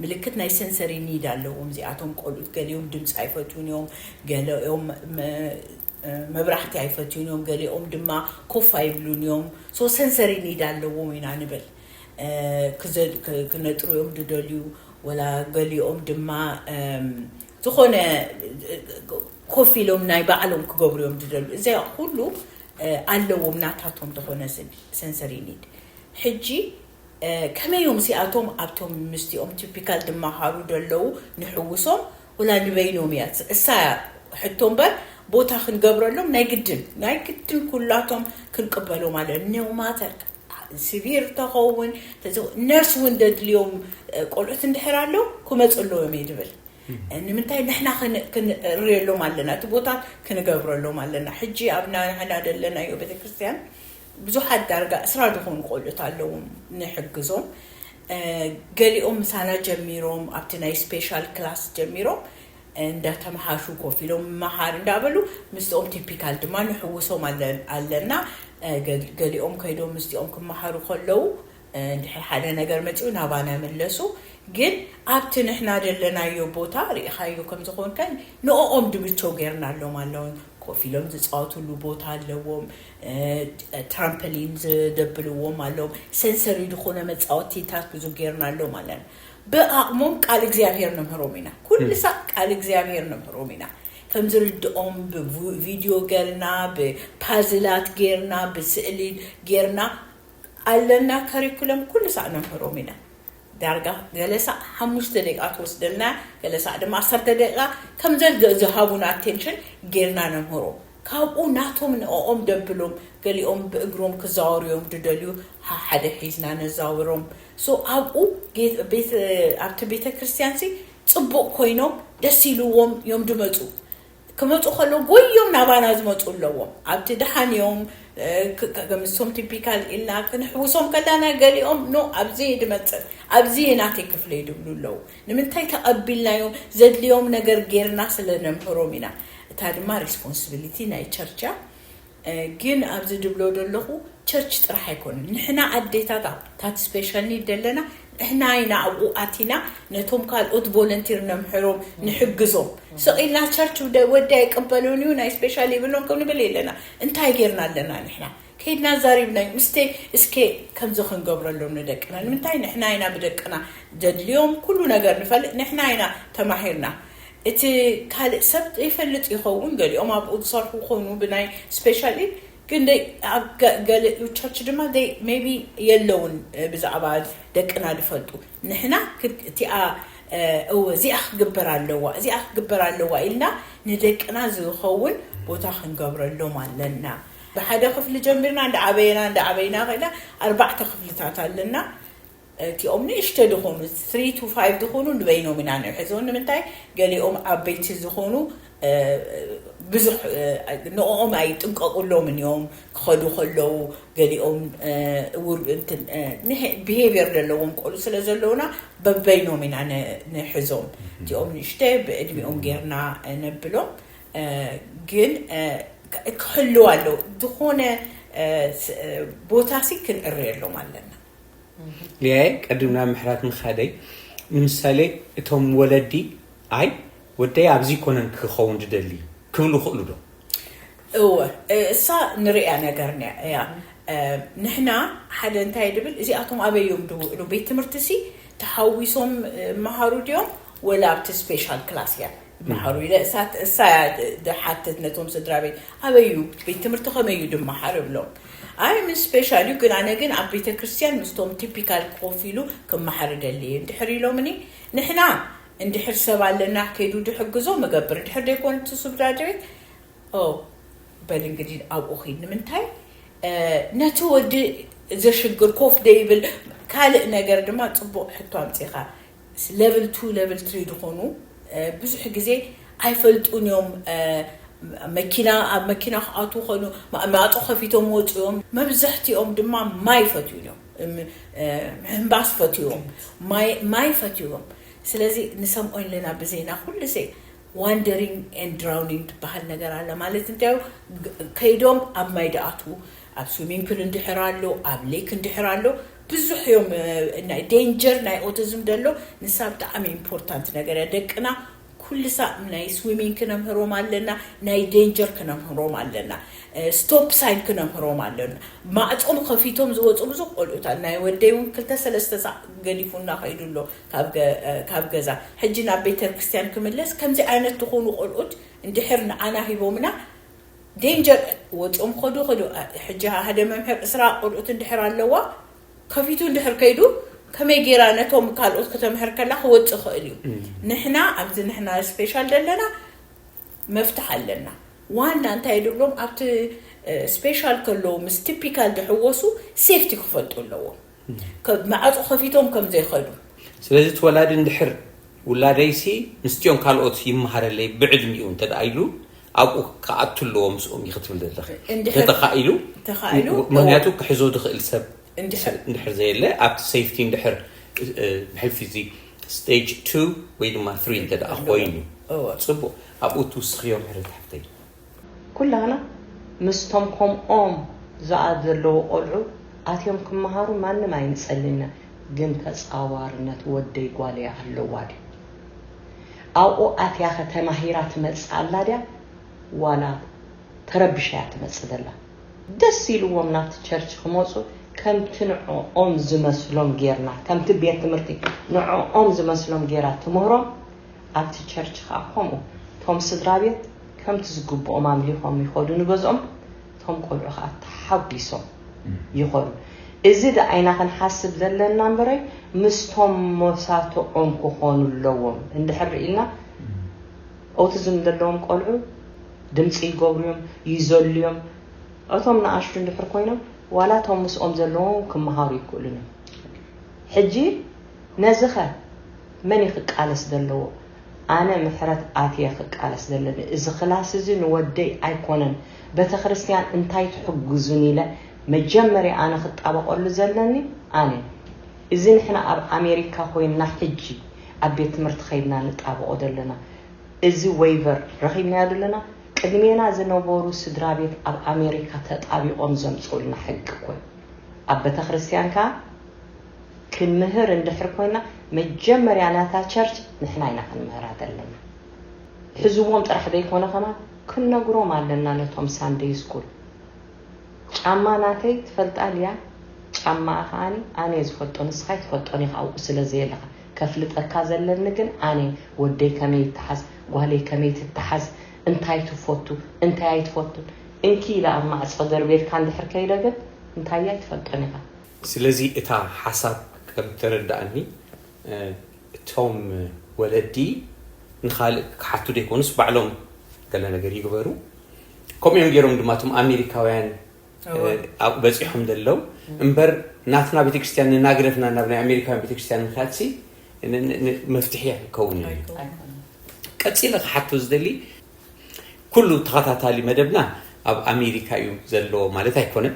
ምልክት ናይ ሰንሰሪ ኒድ ኣለዎም እዚኣቶም ቆልዑት ገሊኦም ድምፂ ኣይፈትውን እዮም ገሊኦም መብራህቲ ኣይፈትዩን እዮም ገሊኦም ድማ ኮፍ ኣይብሉን እዮም ሶ ሰንሰሪ ኒድ ኣለዎም ኢና ንብል ክነጥሩ እዮም ዝደልዩ ወላ ገሊኦም ድማ ዝኾነ ኮፍ ኢሎም ናይ ባዕሎም ክገብሩ እዮም ዝደልዩ። እዚኣ ኩሉ ኣለዎም ናታቶም ዝኾነ ሰንሰሪ ኒድ። ሕጂ ከመይ እዮም ሲኣቶም ኣብቶም ምስቲኦም ቲፒካል ዝመሃሩ ዘለዉ ንሕውሶም? ወላ ንበይኖም እያ እሳ ሕቶ እምበር፣ ቦታ ክንገብረሎም ናይ ግድን ናይ ግድን ኩላቶም ክንቅበሎም ኣሎ። ኖማተር ስቪር ተኸውን ነርስ እውን ደድልዮም ቆልዑት እንድሕር ኣሎ ክመፁ ኣለዎም እየ ድብል። ንምንታይ ንሕና ክንርእየሎም ኣለና፣ እቲ ቦታት ክንገብረሎም ኣለና። ሕጂ ኣብ ናሕና ደለናዮ ቤተክርስትያን ብዙሓት ዳርጋ እስራ ዝኾኑ ቆልዑት ኣለዎም ንሕግዞም። ገሊኦም ምሳና ጀሚሮም ኣብቲ ናይ ስፔሻል ክላስ ጀሚሮም እንዳተመሃሹ ኮፍ ኢሎም መሃር እንዳበሉ ምስኦም ቲፒካል ድማ ንሕውሶም ኣለና። ገሊኦም ከይዶም ምስኦም ክመሃሩ ከለዉ እንድሕር ሓደ ነገር መፂኡ ናባና መለሱ። ግን ኣብቲ ንሕና ደለናዮ ቦታ ርኢኻዮ ከም ዝኾንከ ንኦም ድብቸው ጌርና ኣሎም ኣለውን ኮፍ ኢሎም ዝፃወትሉ ቦታ ኣለዎም። ትራምፐሊን ዝደብልዎም ኣለዎም። ሰንሰሪ ዝኾነ መፃወቲታት ብዙ ጌርና ኣሎም ኣለና። ብኣቕሞም ቃል እግዚኣብሔር ነምህሮም ኢና። ኩሉ ሳዕ ቃል እግዚኣብሔር ነምህሮም ኢና። ከም ዝርድኦም ብቪድዮ ገርና ብፓዝላት ጌርና ብስእሊ ጌርና ኣለና። ከሪኩለም ኩሉ ሳዕ ነምህሮም ኢና። ዳርጋ ገለ ሳዕ ሓሙሽተ ደቂቃ ትወስደልና፣ ገለ ሳዕ ድማ ዓሰርተ ደቂቃ ከም ዘል ዝሃቡና ኣቴንሽን ጌርና ነምህሮም። ካብኡ ናቶም ንኦም ደብሎም። ገሊኦም ብእግሮም ክዛወሩ እዮም ዝደልዩ፣ ሓደ ሒዝና ነዛውሮም። ሶ ኣብኡ ኣብቲ ቤተ ክርስቲያን ሲ ፅቡቕ ኮይኖም ደስ ኢልዎም እዮም ድመፁ። ክመፁ ከለዉ ጎዮም ናባና ዝመፁ ኣለዎም። ኣብቲ ድሓን እዮም ምስቶም ቲፒካል ኢልና ክንሕውሶም ከለና ገሊኦም ኖ ኣብዚ ድመፅእ ኣብዚ ናተይ ክፍለ ይድብሉ ኣለዉ። ንምንታይ ተቐቢልናዮም? ዘድልዮም ነገር ጌርና ስለ ነምህሮም ኢና። እታ ድማ ሪስፖንስቢሊቲ ናይ ቸርች እያ። ግን ኣብዚ ድብሎ ዘለኹ ቸርች ጥራሕ ኣይኮነን። ንሕና ኣዴታታ ታት ስፔሻል ኒድ ደለና ንሕና ኢና ኣብኡ ኣቲና ነቶም ካልኦት ቮለንቲር ነምሕሮም ንሕግዞም። ስቕ ኢልና ቸርች ወዲ ኣይቀበሉን እዩ ናይ ስፔሻል ይብሎም ከም ንብል የለና። እንታይ ጌርና ኣለና ንሕና? ከይድና ዛሪብና ምስተ እስከ ከምዚ ክንገብረሎም ንደቅና። ንምንታይ ንሕና ኢና ብደቅና ዘድልዮም ኩሉ ነገር ንፈልጥ፣ ንሕና ኢና ተማሂርና። እቲ ካልእ ሰብ ይፈልጥ ይኸውን፣ ገሊኦም ኣብኡ ዝሰርሑ ይኾኑ ብናይ ስፔሻል ኤድ፣ ግን ደይ ኣብ ገ- ገለ ቸርች ድማ ደይ ሜቢ የለውን። ብዛዕባ ደቅና ዝፈልጡ። ንሕና ክድ- እቲኣ እወ እዚኣ ክግበር ኣለዋ እዚኣ ክግበር ኣለዋ ኢልና ንደቅና ዝኸውን ቦታ ክንገብረሎም ኣለና። ብሓደ ክፍሊ ጀሚርና እንዳ ዓበየና እንዳ ዓበይና ከይና ኣርባዕተ ክፍልታት ኣለና። እቲኦም ንእሽተ ዝኾኑ ትሪ ቱ ፋይቭ ዝኾኑ ንበይኖም ኢና ንሕዞም። ንምንታይ ገሊኦም ዓበይቲ ዝኾኑ ብዙሕ ንኦም ኣይጥንቀቁሎምን እዮም። ክኸዱ ከለዉ ገሊኦም ብሄቪየር ዘለዎም ቆሉ ስለ ዘለውና በበይኖም ኢና ንሕዞም። እቲኦም ንእሽተ ብዕድሚኦም ጌርና ነብሎም። ግን ክሕልው ኣለዉ ዝኾነ ቦታ ሲ ክንእርየሎም ኣለና። ሊያየ ቀድም ናብ ምሕራት ምኻደይ ንምሳሌ እቶም ወለዲ ኣይ ወደይ ኣብዚ ኮነን ክኸውን ድደሊ ክብሉ ክእሉ ዶ? እወ እሳ ንርእያ ነገር እያ። ንሕና ሓደ እንታይ ድብል እዚኣቶም ኣበይ እዮም ድውዕሉ ቤት ትምህርቲ ሲ ተሓዊሶም መሃሩ ድዮም ወላ ኣብቲ ስፔሻል ክላስ እያ መሃሩ ኢለ እሳ እያ ድሓትት ነቶም ስድራ ቤት ኣበይ እዩ ቤት ትምህርቲ ከመይ እዩ ድመሃር እብሎም። ኣይ ምስ ስፔሻል እዩ ግን ኣነ ግን ኣብ ቤተ ክርስቲያን ምስቶም ቲፒካል ኮፍ ኢሉ ክመሃር ደሊ እንድሕር ኢሎምኒ ንሕና እንድሕር ሰብ ኣለና ከይዱ ድሕግዞ ምገብር እንድሕር ደይኮነ እቲ ስድራ ቤት ኦ በል እንግዲህ ኣብኡ ኺድ ንምንታይ ነቲ ወዲ ዘሽግር ኮፍ ደይብል ካልእ ነገር ድማ ፅቡቅ ሕቶ ኣምፂኻ። ለብል ቱ ለብል ትሪ ዝኾኑ ብዙሕ ግዜ ኣይፈልጡን እዮም። መኪና ኣብ መኪና ክኣትዉ ኾኑ ማዕጾ ከፊቶም ወፅዮም። መብዛሕትኦም ድማ ማይ ፈትዩ እዮም። ምሕንባስ ፈትዮም ማይ ፈትዮም። ስለዚ ንሰምዖ ኣለና ብዜና ኩሉ ሴ ዋንደሪንግ ኤንድ ድራውኒንግ ትበሃል ነገር ኣለ። ማለት እንታይ እዩ? ከይዶም ኣብ ማይ ድኣትዉ ኣብ ስዊሚንግ ፕል እንድሕር ኣሎ ኣብ ሌክ እንድሕር ኣሎ ብዙሕ እዮም ናይ ዴንጀር ናይ ኦቲዝም ደሎ። ንሳ ብጣዕሚ ኢምፖርታንት ነገር እያ። ደቅና ኩ ኩሉ ሳዕ ናይ ስዊሚንግ ክነምህሮም ኣለና፣ ናይ ዴንጀር ክነምህሮም ኣለና፣ ስቶፕ ሳይን ክነምህሮም ኣለና። ማዕጾም ከፊቶም ዝወፁ ብዙሕ ቆልኡታት፣ ናይ ወደይ እውን ክልተ ሰለስተ ሳዕ ገዲፉና ከይዱ ኣሎ ካብ ገ- ካብ ገዛ። ሕጂ ናብ ቤተክርስትያን ክምለስ ከምዚ ዓይነት ዝኾኑ ቆልኡት እንድሕር ንዓና ሂቦምና ዴንጀር ወፂኦም ኸዱ ኸዱ። ሕጂ ሓደ መምህር ዕስራ ቆልኡት እንድሕር ኣለዋ ከፊቱ እንድሕር ከይዱ ከመይ ገይራ ነቶም ካልኦት ክተምህር ከላ ክወፅእ ኽእል እዩ። ንሕና ኣብዚ ንሕና ስፔሻል ዘለና መፍትሕ ኣለና። ዋና እንታይ ድብሎም ኣብቲ ስፔሻል ከለዉ ምስ ቲፒካል ድሕወሱ ሴፍቲ ክፈልጡ ኣለዎም። ማዕፁ ከፊቶም ከም ዘይኸዱ። ስለዚ እቲ ወላዲ እንድሕር ውላደይሲ ምስቲኦም ካልኦት ይመሃረለይ ብዕድሚኡ እንተ ደኣ ኢሉ ኣብኡ ክኣቱ ኣለዎ ምስኦም እዩ ክትብል ዘለኺ። እንድሕር ተተኻኢሉ ተኻኢሉ፣ ምኽንያቱ ክሕዞ ዝኽእል ሰብ እንድሕር እንድሕር ዘየለ ኣብቲ ሴፍቲ እንድሕር ብሕልፊ እዚ ስቴጅ ቱ ወይ ድማ ትሪ እንተ ደኣ ኮይኑ እወ። ጽቡቕ ኣብኡ ትውስኽዮ ምሕረት ሓፍተይ። ኩላህና ምስቶም ከምኦም ዝኣ ዘለዉ ቆልዑ ኣትዮም ክመሃሩ ማንም ኣይንጸልን ኢና። ግን ተጻዋርነት ወደይ ጓለይ ኣለዋ ድዩ ኣብኡ ኣትያ ኸ ተማሂራ ትመጽእ ኣላ ድያ ዋላ ተረቢሻ እያ ትመጽእ ዘላ። ደስ ኢልዎም ናብቲ ቸርች ክመጹ ከምቲ ንዕኦም ዝመስሎም ጌርና ከምቲ ቤት ትምህርቲ ንዕኦም ዝመስሎም ጌራ ትምህሮም ኣብቲ ቸርች ከኣ ከምኡ እቶም ስድራ ቤት ከምቲ ዝግብኦም ኣምሊኾም ይኸዱ ንገዝኦም እቶም ቆልዑ ከኣ ተሓጒሶም ይኸዱ። እዚ ደኣ ኢና ክንሓስብ ዘለና እምበረይ ምስቶም መሳትኦም ክኾኑ ኣለዎም እንድሕር ርኢልና ኦቲዝም ዘለዎም ቆልዑ ድምፂ ይገብሩ እዮም፣ ይዘሉ እዮም። እቶም ንኣሽቱ እንድሕር ኮይኖም ዋላ እቶም ምስኦም ዘለዉ ክመሃሩ ይክእሉን እዮም። ሕጂ ነዚ ኸ መን እዩ ክቃለስ ዘለዎ? ኣነ ምሕረት ኣትየ ክቃለስ ዘለኒ። እዚ ክላስ እዚ ንወደይ ኣይኮነን፣ ቤተ ክርስቲያን እንታይ ትሕግዙን ኢለ መጀመርያ ኣነ ክጣበቐሉ ዘለኒ ኣነ። እዚ ንሕና ኣብ ኣሜሪካ ኮይንና ሕጂ ኣብ ቤት ትምህርቲ ኸይድና ንጣበቖ ዘለና። እዚ ዌይቨር ረኺብናዮ ዘለና ቅድሜና ዝነበሩ ስድራ ቤት ኣብ ኣሜሪካ ተጣቢቖም ዘምፅኡልና ሕጊ እኮ እዩ። ኣብ ቤተክርስትያን ከዓ ክንምህር እንድሕር ኮይና መጀመርያ ናታ ቸርች ንሕና ኢና ክንምህራ ዘለና። ሕዝዎም ጥራሕ ዘይኮነ ከማን ክንነግሮም ኣለና ነቶም ሳንደይ ስኩል። ጫማ ናተይ ትፈልጣ ድያ? ጫማኣ ከዓኒ ኣነ እየ ዝፈልጦ ንስኻ ኣይትፈልጦን ኢኻ ኣብኡ ስለ ዘየለኻ። ከፍልጠካ ዘለኒ ግን ኣነ ወደይ ከመይ ይተሓዝ፣ ጓለይ ከመይ ትተሓዝ፣ እንታይ ትፈቱ እንታይ ኣይትፈቱን እንኪ ኢለ ኣብ ማዕፆ ደርብየልካ እንድሕር ከይደ ግን እንታይ እያ ኣይትፈልጦን ኢኻ። ስለዚ እታ ሓሳብ ከም ተረዳእኒ እቶም ወለዲ ንኻልእ ክሓቱ ደይኮኑስ ባዕሎም ገለ ነገር ይግበሩ። ከምኡ እዮም ገይሮም ድማ እቶም ኣሜሪካውያን ኣብኡ በፂሖም ዘለዉ እምበር ናትና ቤተክርስትያን ንናግደፍና ናብ ናይ ኣሜሪካውያን ቤተክርስትያን ምካድሲ መፍትሒ ኣይከውን እዩ። ቀፂለ ክሓቶ ዝደሊ ኩሉ ተኸታታሊ መደብና ኣብ ኣሜሪካ እዩ ዘሎ ማለት ኣይኮነን።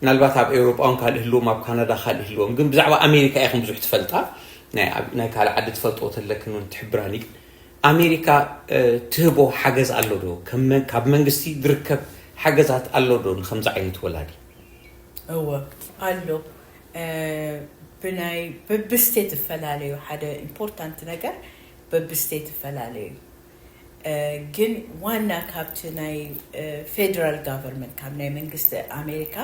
ምናልባት ኣብ ኤውሮጳ እውን ካልእ ህልዎም ኣብ ካናዳ ካልእ ህልዎም ግን ብዛዕባ ኣሜሪካ ኢኹም ብዙሕ ትፈልጣ ናይ ካልእ ዓዲ ትፈልጥዎ ተለክን እውን ትሕብራኒ ግን ኣሜሪካ ትህቦ ሓገዝ ኣሎ ዶ? ካብ መንግስቲ ዝርከብ ሓገዛት ኣሎ ዶ ንከምዚ ዓይነት ወላዲ? እወ ኣሎ። ብናይ በብስቴት ዝፈላለዩ ሓደ ኢምፖርታንት ነገር በብስቴት ዝፈላለዩ ግን ዋና ካብቲ ናይ ፌደራል ጋቨርንመንት ካብ ናይ መንግስቲ ኣሜሪካ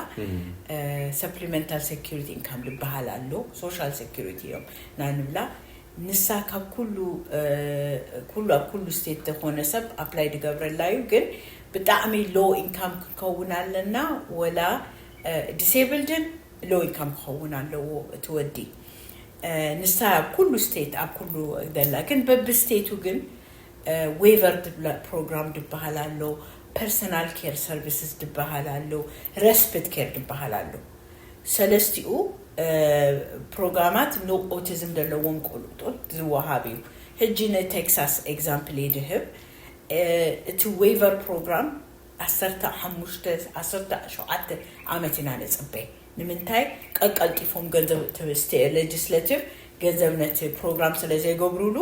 ሰፕሊመንታል ሴኪሪቲ ኢንካም ዝበሃል ኣሎ። ሶሻል ሴኪሪቲ እዮም ናንብላ ንሳ ካብ ኩሉ ኩሉ ኣብ ኩሉ ስቴት ዝኾነ ሰብ ኣፕላይ ዝገብረላ እዩ። ግን ብጣዕሚ ሎ ኢንካም ክንከውን ኣለና ወላ ዲሴብልድን ሎ ኢንካም ክኸውን ኣለዎ እቲ ወዲ። ንሳ ኣብ ኩሉ ስቴት ኣብ ኩሉ ደላ ግን በቢ ስቴቱ ግን ዌቨር ፕሮግራም ድበሃል ኣሎ፣ ፐርሰናል ኬር ሰርቪስስ ድበሃል ኣሎ፣ ረስፕት ኬር ድበሃል ኣሎ። ሰለስቲኡ ፕሮግራማት ንኦቲዝም ዘለዎም ቆልዑት ዝወሃብ እዩ። ሕጂ ንቴክሳስ ኤግዛምፕል እየ ድህብ። እቲ ዌቨር ፕሮግራም ዓሰርተ ሓሙሽተ ዓሰርተ ሸውዓተ ዓመት ኢና ንፅበ። ንምንታይ ቀቀልጢፎም ገንዘብ ሌጅስሌቲቭ ገንዘብ ነቲ ፕሮግራም ስለ ዘይገብሩሉ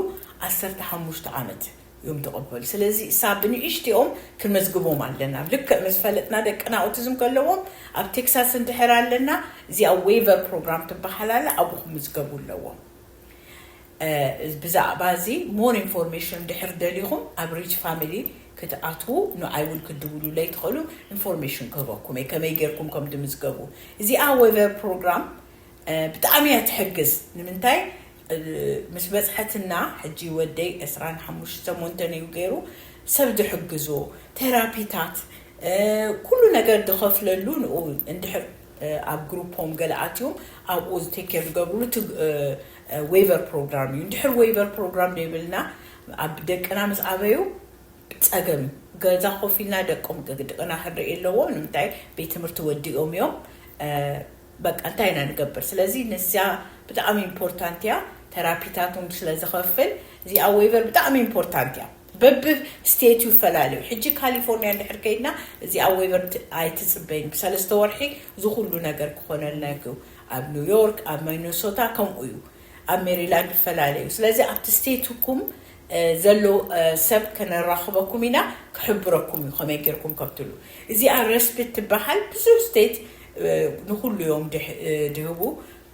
ዓሰርተ ሓሙሽተ ዓመት እዮም ተቐበሉ። ስለዚ እሳ ብንእሽቲኦም ክንመዝግቦም ኣለና። ልክዕ ምስ ፈለጥና ደቅና ኦቲዝም ከለዎም ኣብ ቴክሳስ እንድሕር ኣለና እዚኣ ዌቨር ፕሮግራም ትበሃል ኣላ ኣብኡ ክምዝገቡ ኣለዎም። ብዛዕባ እዚ more information ድሕር ደሊኹም ኣብ ሪች ፋሚሊ ክትኣትዉ ንዓይ እውን ክድውሉለይ ትኽእሉ። ኢንፎርሜሽን ክህበኩም እየ ከመይ ጌርኩም ከም ትምዝገቡ። እዚኣ ዌቨር ፕሮግራም ብጣዕሚ እያ ትሕግዝ። ንምንታይ? ምስ በፅሐትና ሕጂ ወደይ ዕስራን ሓሙሽተ ሰሞንተን እዩ ገይሩ ሰብ ዝሕግዞ ቴራፒታት ኩሉ ነገር ዝኸፍለሉ ንኡ እንድሕር ኣብ ግሩፖም ገለ ኣትዮም ኣብኡ ቴክ ኬር ዝገብርሉ ዌቨር ፕሮግራም እዩ። እንድሕር ዌቨር ፕሮግራም ዘይብልና ኣብ ደቅና ምስ ኣበዩ ፀገም እዩ። ገዛ ኮፍ ኢልና ደቆም ደቅና ክርኢ ኣለዎ። ንምንታይ? ቤት ትምህርቲ ወዲኦም እዮም። በቃ እንታይ ኢና ንገብር? ስለዚ ንዚኣ ብጣዕሚ ኢምፖርታንት እያ። ተራፒታቱን ስለ ዝኸፍል እዚኣ ዌቨር ብጣዕሚ ኢምፖርታንት እያ። በብ ስቴቱ ይፈላለዩ። ሕጂ ካሊፎርኒያ እንድሕር ከይድና እዚኣ ዌቨር ኣይትፅበይን። ብሰለስተ ወርሒ እዚ ኩሉ ነገር ክኾነልና ይግብ። ኣብ ኒውዮርክ፣ ኣብ ሚኒሶታ ከምኡ እዩ። ኣብ ሜሪላንድ ይፈላለዩ። ስለዚ ኣብቲ ስቴትኩም ዘሎ ሰብ ከነራኽበኩም ኢና፣ ክሕብረኩም እዩ ከመይ ጌርኩም ከብትሉ። እዚኣ ረስፒት ትበሃል። ብዙሕ ስቴት ንኩሉ እዮም ድህቡ።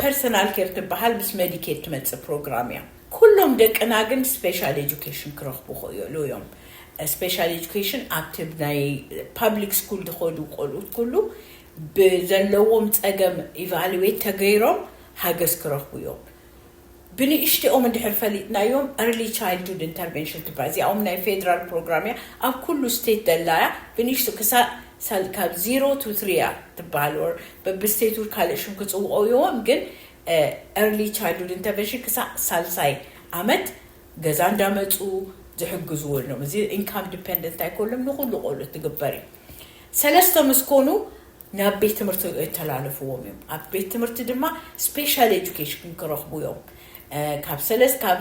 ፐርሰናል ኬር ትበሃል፣ ምስ ሜዲኬድ ትመፅእ ፕሮግራም እያ። ኩሎም ደቅና ግን ስፔሻል ኤጁኬሽን ክረኽቡ ይኽእሉ እዮም። ስፔሻል ኤጁኬሽን ኣብቲ ናይ ፓብሊክ ስኩል ዝኸዱ ቆልኡት ኩሉ ብዘለዎም ፀገም ኢቫሉዌት ተገይሮም ሃገዝ ክረኽቡ እዮም። ብንእሽትኦም እንድሕር ፈሊጥናዮም early childhood intervention ትበሃል። እዚኣኦም ናይ ፌደራል ፕሮግራም እያ። ኣብ ኩሉ ስቴት ደላ እያ። ብንእሽቱ ክሳብ ካብ ዜሮ ቱ ትሪ እያ ትበሃል። ወር በብስቴቱ ካልእ ሽም ክፅውቀው እዮም። ግን early childhood intervention ክሳብ ሳልሳይ ዓመት ገዛ እንዳመፁ ዝሕግዝዎ ኣለዎም። እዚ ኢንካም ዲፐንደንት ኣይኮሎም፣ ንኩሉ ቆልዑ ትግበር እዩ። ሰለስተ ምስ ኮኑ ናብ ቤት ትምህርቲ የተላለፍዎም እዮም። ኣብ ቤት ትምህርቲ ድማ ስፔሻል ኤጁኬሽን ክረኽቡ እዮም። ካብ ሰለስ ካብ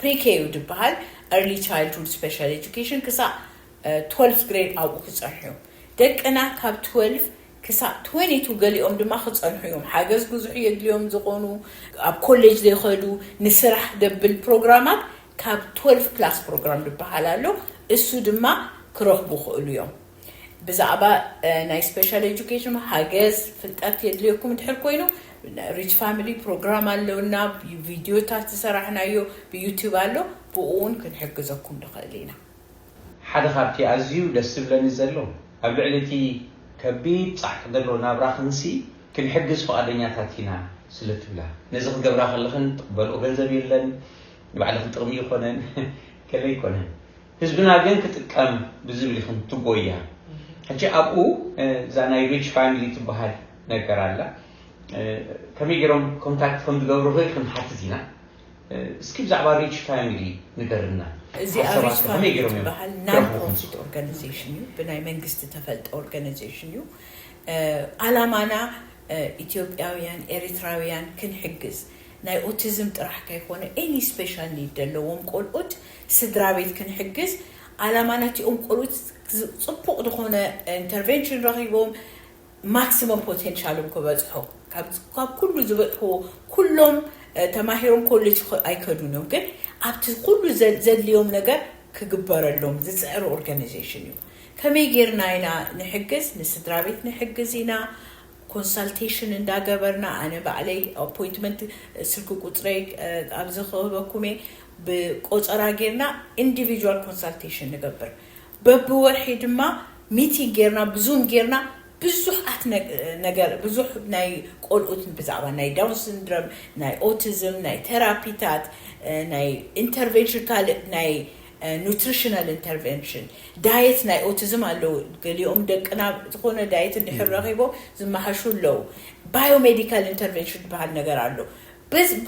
ፕሪኬ እዩ ዝበሃል፣ early childhood special education ክሳብ ትወልፍ ግሬድ ኣብኡ ክፀንሑ እዮም። ደቅና ካብ ትወልፍ ክሳብ ትወንቲ ቱ ገሊኦም ድማ ክፀንሑ እዮም። ሓገዝ ብዙሕ የድልዮም ዝኾኑ ኣብ ኮሌጅ ዘይኸዱ ንስራሕ ደብል ፕሮግራማት ካብ ትወልፍ ፕላስ ፕሮግራም ዝበሃል ኣሎ። እሱ ድማ ክረኽቡ ክእሉ እዮም። ብዛዕባ ናይ ስፔሻል ኤጁኬሽን ሓገዝ ፍልጠት የድልየኩም እንድሕር ኮይኑ ሪች ፋሚሊ ፕሮግራም ኣለውና። ቪዲዮታት ዝሰራሕናዮ ብዩቲዩብ ኣሎ። ብኡ እውን ክንሕግዘኩም ንኽእል ኢና። ሓደ ካብቲ ኣዝዩ ደስ ዝብለኒ ዘሎ ኣብ ልዕሊ እቲ ከቢድ ጻዕቂ ዘሎ ናብራ ክንሲ ክንሕግዝ ፍቓደኛታት ኢና ስለ ትብላ። ነዚ ክትገብራ ከለኽን ትቕበልኦ ገንዘብ የለን፣ ንባዕልኽን ጥቕሚ ይኾነን ገለ ይኮነን። ህዝብና ግን ክጥቀም ብዝብል ኢኽን ትጎያ። ሕጂ ኣብኡ እዛ ናይ ሪች ፋሚሊ ትበሃል ነገር ኣላ። ከመይ ገይሮም ኮንታክት ከም ዝገብሩ ክንሓትት ኢና። እስኪ ብዛዕባ ሪች ፋሚሊ ንገርና። እዚኣ ሪች ፋሚሊ ትበሃል ናን ፕሮፊት ኦርጋናይዜሽን እዩ። ብናይ መንግስቲ ተፈልጠ ኦርጋናይዜሽን እዩ። ኣላማና ኢትዮጵያውያን ኤሪትራውያን ክንሕግዝ ናይ ኦቲዝም ጥራሕ ከይኮነ ኤኒ ስፔሻል ኒድ ዘለዎም ቆልዑት ስድራ ቤት ክንሕግዝ ኣላማና እቲኦም ቆልዑት ጽቡቕ ዝኾነ ኢንተርቨንሽን ረኺቦም ማክሲመም ፖቴንሻሎም ክበጽሑ ካብ ኩሉ ዝበጽሑ ኩሎም ተማሂሮም ኮሌጅ ኣይከዱን እዮም ግን ኣብቲ ኩሉ ዘድልዮም ነገር ክግበረሎም ዝጽዕር ኦርጋናይዜሽን እዩ። ከመይ ጌርና ኢና ንሕግዝ? ንስድራ ቤት ንሕግዝ ኢና። ኮንሳልቴሽን እንዳገበርና ኣነ ባዕለይ ኣፖይንትመንት ስልኪ ቁፅረይ ኣብዚ ክህበኩም እየ። ብቆፀራ ጌርና ኢንዲቪጁዋል ኮንሳልቴሽን ንገብር። በብወርሒ ድማ ሚቲንግ ጌርና ብዙም ጌርና ብዙሓት ነገር ብዙሕ ናይ ቆልኡት ብዛዕባ ናይ ዳውን ሲንድሮም ናይ ኦቲዝም ናይ ቴራፒታት ናይ ኢንተርቨንሽን ካልእ ናይ ኑትሪሽናል ኢንተርቨንሽን ዳየት ናይ ኦቲዝም ኣለዉ። ገሊኦም ደቅና ዝኾነ ዳየት እንድሕር ረኺቦም ዝመሓሹ ኣለዉ። ባዮሜዲካል ኢንተርቨንሽን ዝበሃል ነገር ኣሎ።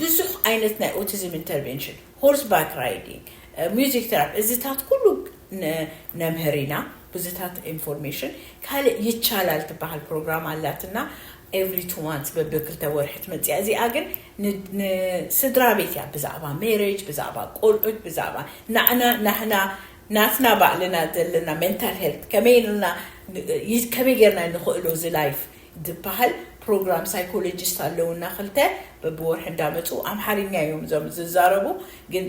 ብዙሕ ዓይነት ናይ ኦቲዝም ኢንተርቨንሽን፣ ሆርስ ባክ ራይዲንግ፣ ሚዚክ ቴራፒ፣ እዚታት ኩሉ ነምህር ኢና። ብዝታት ኢንፎርሜሽን ካልእ ይቻላል ትበሃል ፕሮግራም ኣላትና። ኤቭሪ ቱ ማንት በብክልተ ወርሒ ትመፅያ። እዚኣ ግን ንስድራ ቤት እያ ብዛዕባ ሜሬጅ ብዛዕባ ቆልዑት ብዛዕባ ናዕና ናህና ናትና ባዕልና ዘለና ሜንታል ሄልት ከመይ ኢልና ከመይ ጌርና ንኽእሎ እዚ ላይፍ ዝበሃል ፕሮግራም ሳይኮሎጂስት ኣለውና ክልተ በብወርሒ እንዳመፁ ኣምሓርኛ እዮም እዞም ዝዛረቡ ግን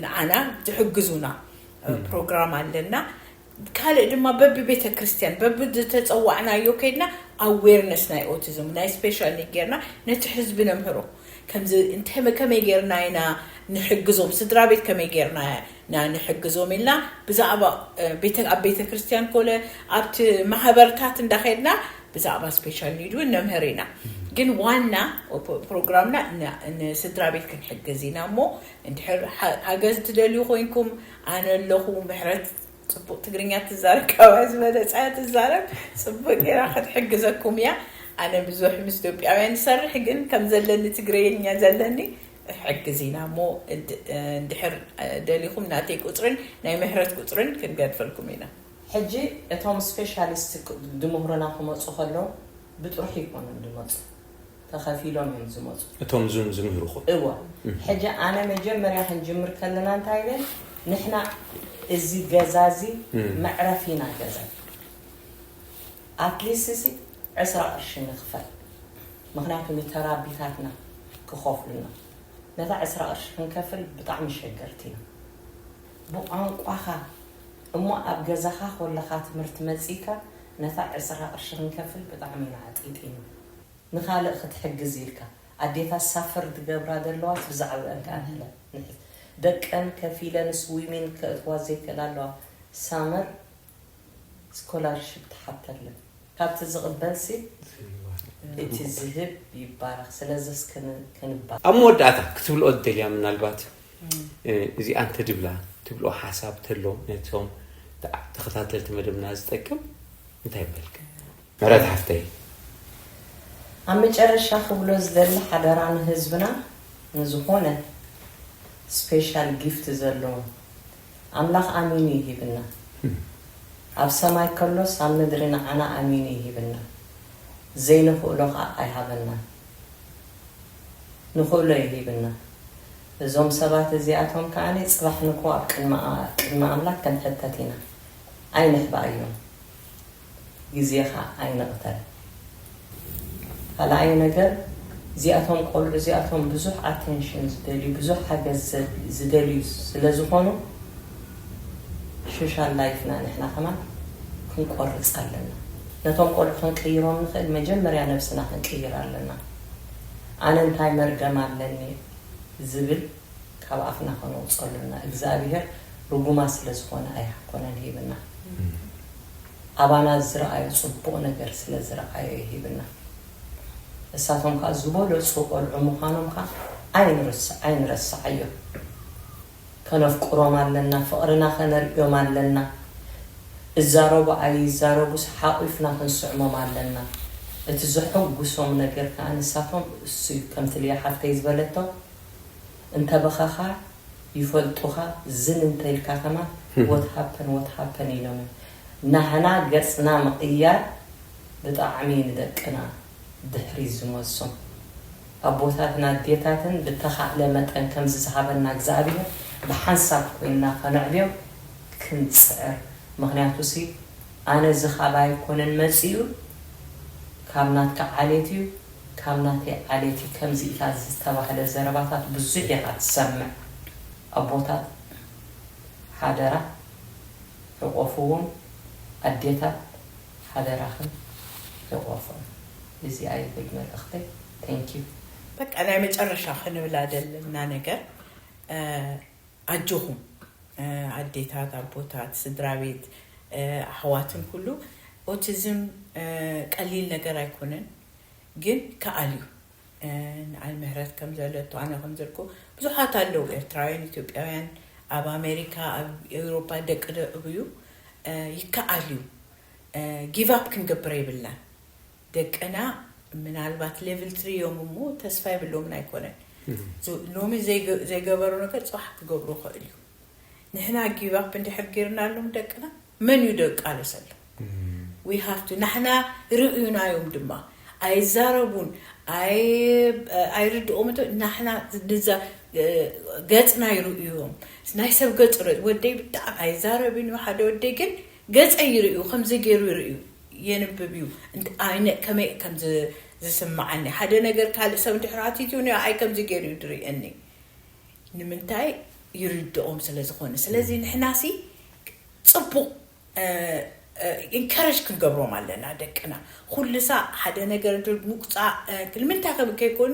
ንዓና ዝሕግዙና ፕሮግራም ኣለና። ካልእ ድማ በቢ ቤተ ክርስቲያን በቢ ዝተፀዋዕናዮ ከይድና ኣዌርነስ ናይ ኦቲዝም ናይ ስፔሻል ኒድ ጌርና ነቲ ህዝቢ ነምህሮ። ከምዚ እንተ ከመይ ጌርና ኢና ንሕግዞም፣ ስድራ ቤት ከመይ ጌርና ኢና ንሕግዞም ኢልና ብዛዕባ ኣብ ቤተ ክርስቲያን ኮለ ኣብቲ ማህበርታት እንዳኸድና ብዛዕባ ስፔሻል ኒድ እውን ነምህር ኢና። ግን ዋና ፕሮግራምና ንስድራ ቤት ክንሕግዝ ኢና እሞ እንድሕር ሓገዝ ትደልዩ ኮይንኩም ኣነ ኣለኹ። ምሕረት ጽቡቕ ትግርኛ ትዛረብ፣ ካባይ ዝበለጸ እያ ትዛረብ። ጽቡቕ ጌራ ክትሕግዘኩም እያ። ኣነ ብዙሕ ምስ ኢትዮጵያውያን ዝሰርሕ ግን ከም ዘለኒ ትግርኛ ዘለኒ ሕግዝ ኢና እሞ እንድሕር ደሊኹም ናተይ ቁጽርን ናይ ምሕረት ቁጽርን ክንገድፈልኩም ኢና። ሕጂ እቶም ስፔሻሊስት ድምህሩና ክመፁ ከለዉ ብጥርሑ ይኮኑን ዝመፁ ተኸፊሎም እዮም ዝመፁ። እቶም ዙም ዝምህርኹም እዎ። ሕጂ ኣነ መጀመርያ ክንጅምር ከለና እንታይ ኢለን ንሕና እዚ ገዛ እዚ መዕረፊና ገዛ ኣትሊስት ሲ ዕስራ ቅርሺ ንኽፈል ምክንያቱ ንተራቢታትና ክኸፍሉና ነታ ዕስራ ቅርሺ ክንከፍል ብጣዕሚ ሸገርቲ ኢና። ብቋንቋኻ እሞ ኣብ ገዛኻ ኮለኻ ትምህርቲ መጺእካ ነታ ዕስራ ቅርሺ ክንከፍል ብጣዕሚ ኢና ዓጢጢና። ንኻልእ ክትሕግዝ ኢልካ ኣዴታት ሳፈር ዝገብራ ዘለዋ ብዛዕባአን ከኣ ንሕለ ንሕዝ ደቀን ከፊለን ስዊሚን ከእትዋ ዘይክእላ ኣለዋ ሳመር ስኮላርሽፕ ትሓተለን ካብቲ ዝቕበልሲ እቲ ዝህብ ይባረኽ ስለዚስ ክንባል ኣብ መወዳእታ ክትብልኦ ዝደልያ ምናልባት እዚኣ እንተድብላ ትብልኦ ሓሳብ ተሎ ነቶም ተኸታተልቲ መደብና ዝጠቅም እንታይ በልክ ምሕረት ሓፍተይ ኣብ መጨረሻ ክብሎ ዝደሊ ሓደራ ንህዝብና ንዝኾነ ስፔሻል ጊፍት ዘለዎ ኣምላኽ ኣሚኑ ይሂብና ኣብ ሰማይ ከሎስ ኣብ ምድሪ ንዓና ኣሚኑ ይሂብና ዘይንኽእሎ ኸዓ ኣይሃበናን ንኽእሎ ይሂብና እዞም ሰባት እዚኣቶም ከዓኒ ጽባሕ ንግሆ ኣብ ቅድሚ ኣምላክ ክንሕተት ኢና ኣይንሕባእዮም ግዜኻ ኣይንቕተል ካልኣይ ነገር እዚኣቶም ቆልዑ እዚኣቶም ብዙሕ ኣቴንሽን ዝደልዩ ብዙሕ ሓገዝ ዝደልዩ ስለ ዝኾኑ ሶሻል ላይፍና ንሕና ከማን ክንቆርፅ ኣለና ነቶም ቆልዑ ክንቅይሮም ንኽእል መጀመርያ ነብስና ክንቅይር ኣለና ኣነ እንታይ መርገም ኣለኒ ዝብል ካብ ኣፍና ከነውፀሉና እግዚኣብሔር ርጉማ ስለ ዝኾነ ኣይኮነን ሂብና ኣባና ዝረኣዮ ፅቡቕ ነገር ስለ ዝረኣዮ ሂብና እሳቶም ከዓ ዝበለፁ ቆልዑ ምዃኖም ከዓ ኣይንረስዓዮ ከነፍቅሮም ኣለና ፍቕርና ከነርእዮም ኣለና እዛረቡ ኣይዛረቡስ ሓቒፍና ክንስዕሞም ኣለና እቲ ዘሐጉሶም ነገር ከዓ ንሳቶም እሱ እዩ ከምቲ ልያ ሓፍተይ ዝበለቶ እንተበኸኻ ይፈልጡኻ ዝን እንተኢልካ ከማን what happened what happened ኢሎም እዮም ናህና ገፅና ምቕያር ብጣዕሚ ንደቅና ድሕሪት ዝመልሶም ኣቦታትን ኣዴታትን ብተኻእለ መጠን ከምዚ ዝሃበና እግዚኣብሔር ብሓንሳብ ኮይንና ከነዕብዮም ክንፅዕር ምኽንያቱሲ ኣነ እዚ ካባይ ኣይኮነን መፂኡ ካብ ናትካ ዓሌት እዩ ካብ ናተይ ዓሌት እዩ ከምዚ ኢልካ ዝተባህለ ዘረባታት ብዙሕ ኢኻ ትሰምዕ ኣቦታት ሓደራ ሕቆፍዎም ኣዴታት ሓደራኽን ሕቆፎም እዚኣ እዩ በይ መልእኽተይ thank you በቃ ናይ መጨረሻ ክንብላ ዘለና ነገር ኣጆኹም ኣዴታት ኣቦታት ስድራ ቤት ኣሕዋትን ኩሉ ኦቲዝም ቀሊል ነገር ኣይኮነን ግን ከኣል እዩ ንዓይ ምህረት ከም ዘለቶ ኣነ ከም ዘልኩ ብዙሓት ኣለዉ ኤርትራውያን ኢትዮጵያውያን ኣብ ኣሜሪካ ኣብ ኤውሮፓ ደቂ ደዕብዩ ይከኣል እዩ give up ክንገብር የብልናን ደቅና ምናልባት level three እዮም እሞ ተስፋ የብሎምን ኣይኮነን ሎሚ ዘይገበሩ ነገር ፅባሕ ክገብሩ ይኽእል እዩ ንሕና give up እንድሕር ጌርናሎም ደቅና መን እዩ ደቃለሰሎም we have to ንሕና ርእዩና እዮም ድማ ኣይዛረቡን ኣይርድኦም ንሕና ንዛ ገፅና ይርእዩ እዮም ናይ ሰብ ገፅ ወደይ ብጣዕሚ ኣይዛረብን እዩ ሓደ ወደይ ግን ገፀይ ይርእዩ ከምዚ ገይሩ ይርእዩ የንብብ እዩ ከመይ ከም ዝስምዓኒ ሓደ ነገር ካልእ ሰብ እንድሕር ኣቲትዩ ንኣይ ከምዚ ገይሩ እዩ ዝርእየኒ ንምንታይ ይርድኦም ስለ ዝኾነ ስለዚ ንሕናሲ ፅቡቕ encourage ክንገብሮም ኣለና ደቅና ኩሉ ሳዕ ሓደ ነገር ምቁፃ ንምንታይ ከም ከይኮኑ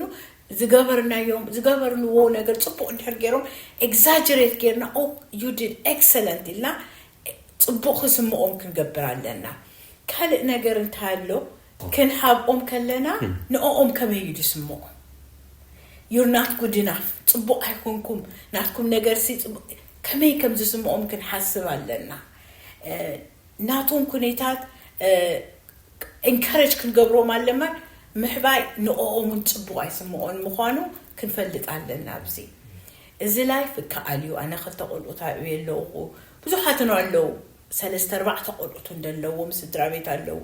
ዝገበርናዮም ዝገበርንዎ ነገር ጽቡቕ እንድሕር ገይሮም exaggerate ገይርና oh you did excellent ኢልና ጽቡቕ ክስምኦም ክንገብር ኣለና። ካልእ ነገር እንታይ ኣሎ? ክንሃብኦም ከለና ንኦም ከመይ እዩ ዝስምዖም? You're not good enough፣ ጽቡቕ ኣይኮንኩም፣ ናትኩም ነገር ሲ ጽቡቕ፣ ከመይ ከም ዝስምዖም ክንሓስብ ኣለና። ናቶም ኩነታት encourage ክንገብሮም ኣለና። ምሕባይ ንኦም እውን ጽቡቕ ኣይስምዖን ምዃኑ ክንፈልጥ ኣለና። ኣብዚ እዚ life ይከኣል እዩ። ኣነ ክልተ ቆልዑት ኣብየ ኣለኹ። ብዙሓት ነው ኣለዉ፣ ሰለስተ ኣርባዕተ ቆልዑት እንደለዎም ስድራ ቤት ኣለዉ።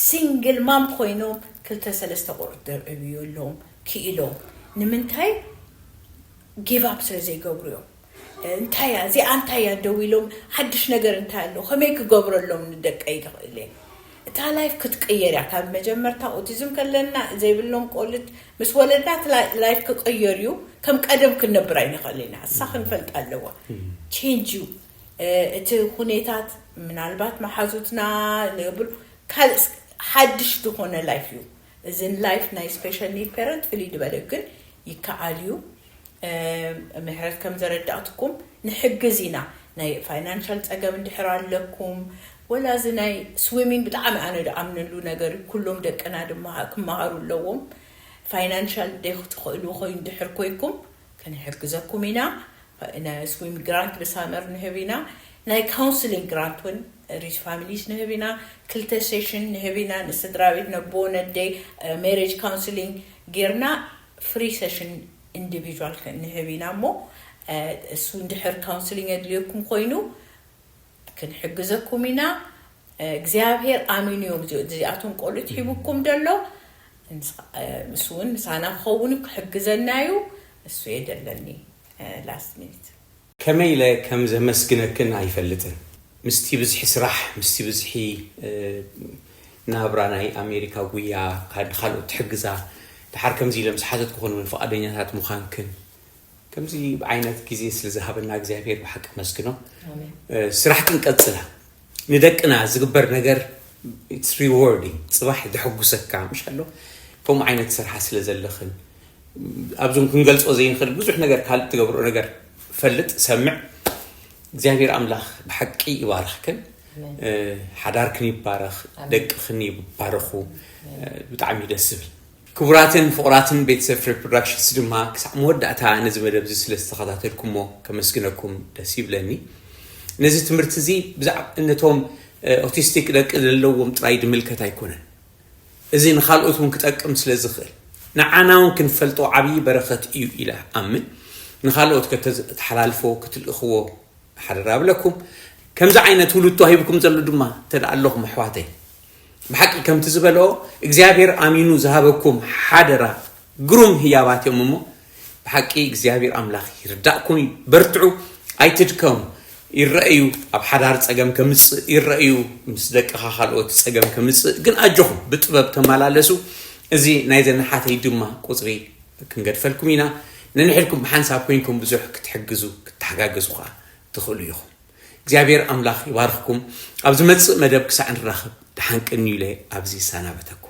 Single mom ኮይኖም ክልተ ሰለስተ ቆልዑት ደብዕብዮ ኣለዎም ክኢሎም። ንምንታይ give up ስለ ዘይገብሩ እዮም። እንታይ እያ እዚኣ እንታይ እያ ደው ኢሎም ሓድሽ ነገር እንታይ ኣሎ ከመይ ክገብረሎም ንደቀይ ክኽእል እየ። እታ life ክትቅየር እያ። ካብ መጀመርታ ኦቲዝም ከለና ዘይብሎም ቆልት ምስ ወለድና እቲ life ክቅየር እዩ። ከም ቀደም ክንነብር ኣይንኽእል ኢና። እሳ ክንፈልጥ ኣለዋ። Change እዩ እቲ ሁኔታት። ምናልባት መሓዙትና ንብል ካልእ ሓድሽ ዝኾነ life እዩ። እዝን life ናይ special need parent ፍልይ ዝበለ ግን ይከኣል እዩ። ምሕረት ከም ዘረዳእትኩም ንሕግዝ ኢና። ናይ financial ጸገም እንድሕር ኣለኩም ወላ እዚ ናይ swimming ብጣዕሚ ኣነ ዝኣምነሉ ነገር ኩሎም ደቅና ድማ ክመሃሩ ኣለዎም። Financial ደይ ክትኽእሉ ኮይኑ እንድሕር ኮይኩም ክንሕግዘኩም ኢና። ናይ swim grant ብሳመር ንህብ ኢና። ናይ counseling grant እውን rich families ንህብ ኢና። ክልተ session ንህብ ኢና ንስድራ ቤት ነቦ ነደይ marriage counseling ጌርና free session individual ንህብ ኢና እሞ እሱ እንድሕር counseling የድልየኩም ኮይኑ ክንሕግዘኩም ኢና። እግዚኣብሔር ኣሚኑ እዮም እዚኣቶም ቆልዑት ሂቡኩም ደሎ። እሱ እውን ምሳና ክኸውን ክሕግዘና እዩ። እሱ የደለኒ last minute። ከመይ ኢለ ከም ዘመስግነክን ኣይፈልጥን። ምስቲ ብዝሒ ስራሕ ምስቲ ብዝሒ ናብራ ናይ ኣሜሪካ ጉያ ካልኦት ትሕግዛ ድሓር ከምዚ ኢለ ምስ ሓተትኩ ኮን እውን ፍቓደኛታት ምዃንክን ከምዚ ዓይነት ግዜ ስለ ዝሃበና እግዚኣብሔር ብሓቂ ኣመስግኖ። ስራሕክን ቀጽላ። ንደቅና ዝግበር ነገር it's rewarding፣ ጽባሕ ዘሐጉሰካ ምሽ ኣሎ። ከምኡ ዓይነት ስርሓ ስለ ዘለኽን ኣብዞም ክንገልጾ ዘይንኽእል ብዙሕ ነገር ካልእ ትገብርኦ ነገር ፈልጥ ሰምዕ። እግዚኣብሔር ኣምላኽ ብሓቂ ይባርኽክን። ሓዳርክን ይባረኽ፣ ደቅኽን ይባረኹ። ብጣዕሚ ደስ ዝብል። ክቡራትን ፍቑራትን ቤተሰብ ፍሬ ፕሮዳክሽንስ ድማ ክሳዕ መወዳእታ ነዚ መደብ እዚ ስለ ዝተኸታተልኩሞ ከመስግነኩም ደስ ይብለኒ። ነዚ ትምህርቲ እዚ ብዛዕባ ነቶም ኦቲስቲክ ደቂ ዘለዎም ጥራይ ዝምልከት ኣይኮነን። እዚ ንኻልኦት እውን ክጠቅም ስለ ዝኽእል ንዓና እውን ክንፈልጦ ዓብዪ በረኸት እዩ ኢለ ኣምን። ንኻልኦት ከተተሓላልፎ ክትልእኽዎ ሓደራ ብለኩም። ከምዚ ዓይነት ውሉድ ተዋሂብኩም ዘሎ ድማ እንተ ኣለኹም ኣሕዋተይ ብሓቂ ከምቲ ዝበሎ እግዚኣብሔር ኣሚኑ ዝሃበኩም ሓደራ ግሩም ህያባት እዮም እሞ ብሓቂ እግዚኣብሔር ኣምላኽ ይርዳእኩም እዩ። በርትዑ፣ ኣይትድከሙ። ይረአዩ ኣብ ሓዳር ጸገም ከምጽእ ይረአዩ ምስ ደቅኻ ካልኦት ጸገም ከምጽእ ግን ኣጆኹም ብጥበብ ተመላለሱ። እዚ ናይ ዘነሓተይ ድማ ቁጽሪ ክንገድፈልኩም ኢና። ነንሕድኩም ብሓንሳብ ኮይንኩም ብዙሕ ክትሕግዙ ክትተሓጋገዙ ከዓ ትኽእሉ ኢኹም። እግዚኣብሔር ኣምላኽ ይባርኽኩም። ኣብ ዝመጽእ መደብ ክሳዕ ንራኸብ ደሓን ቅንዩ ኢለ ኣብዚ ይሰናበተኩም።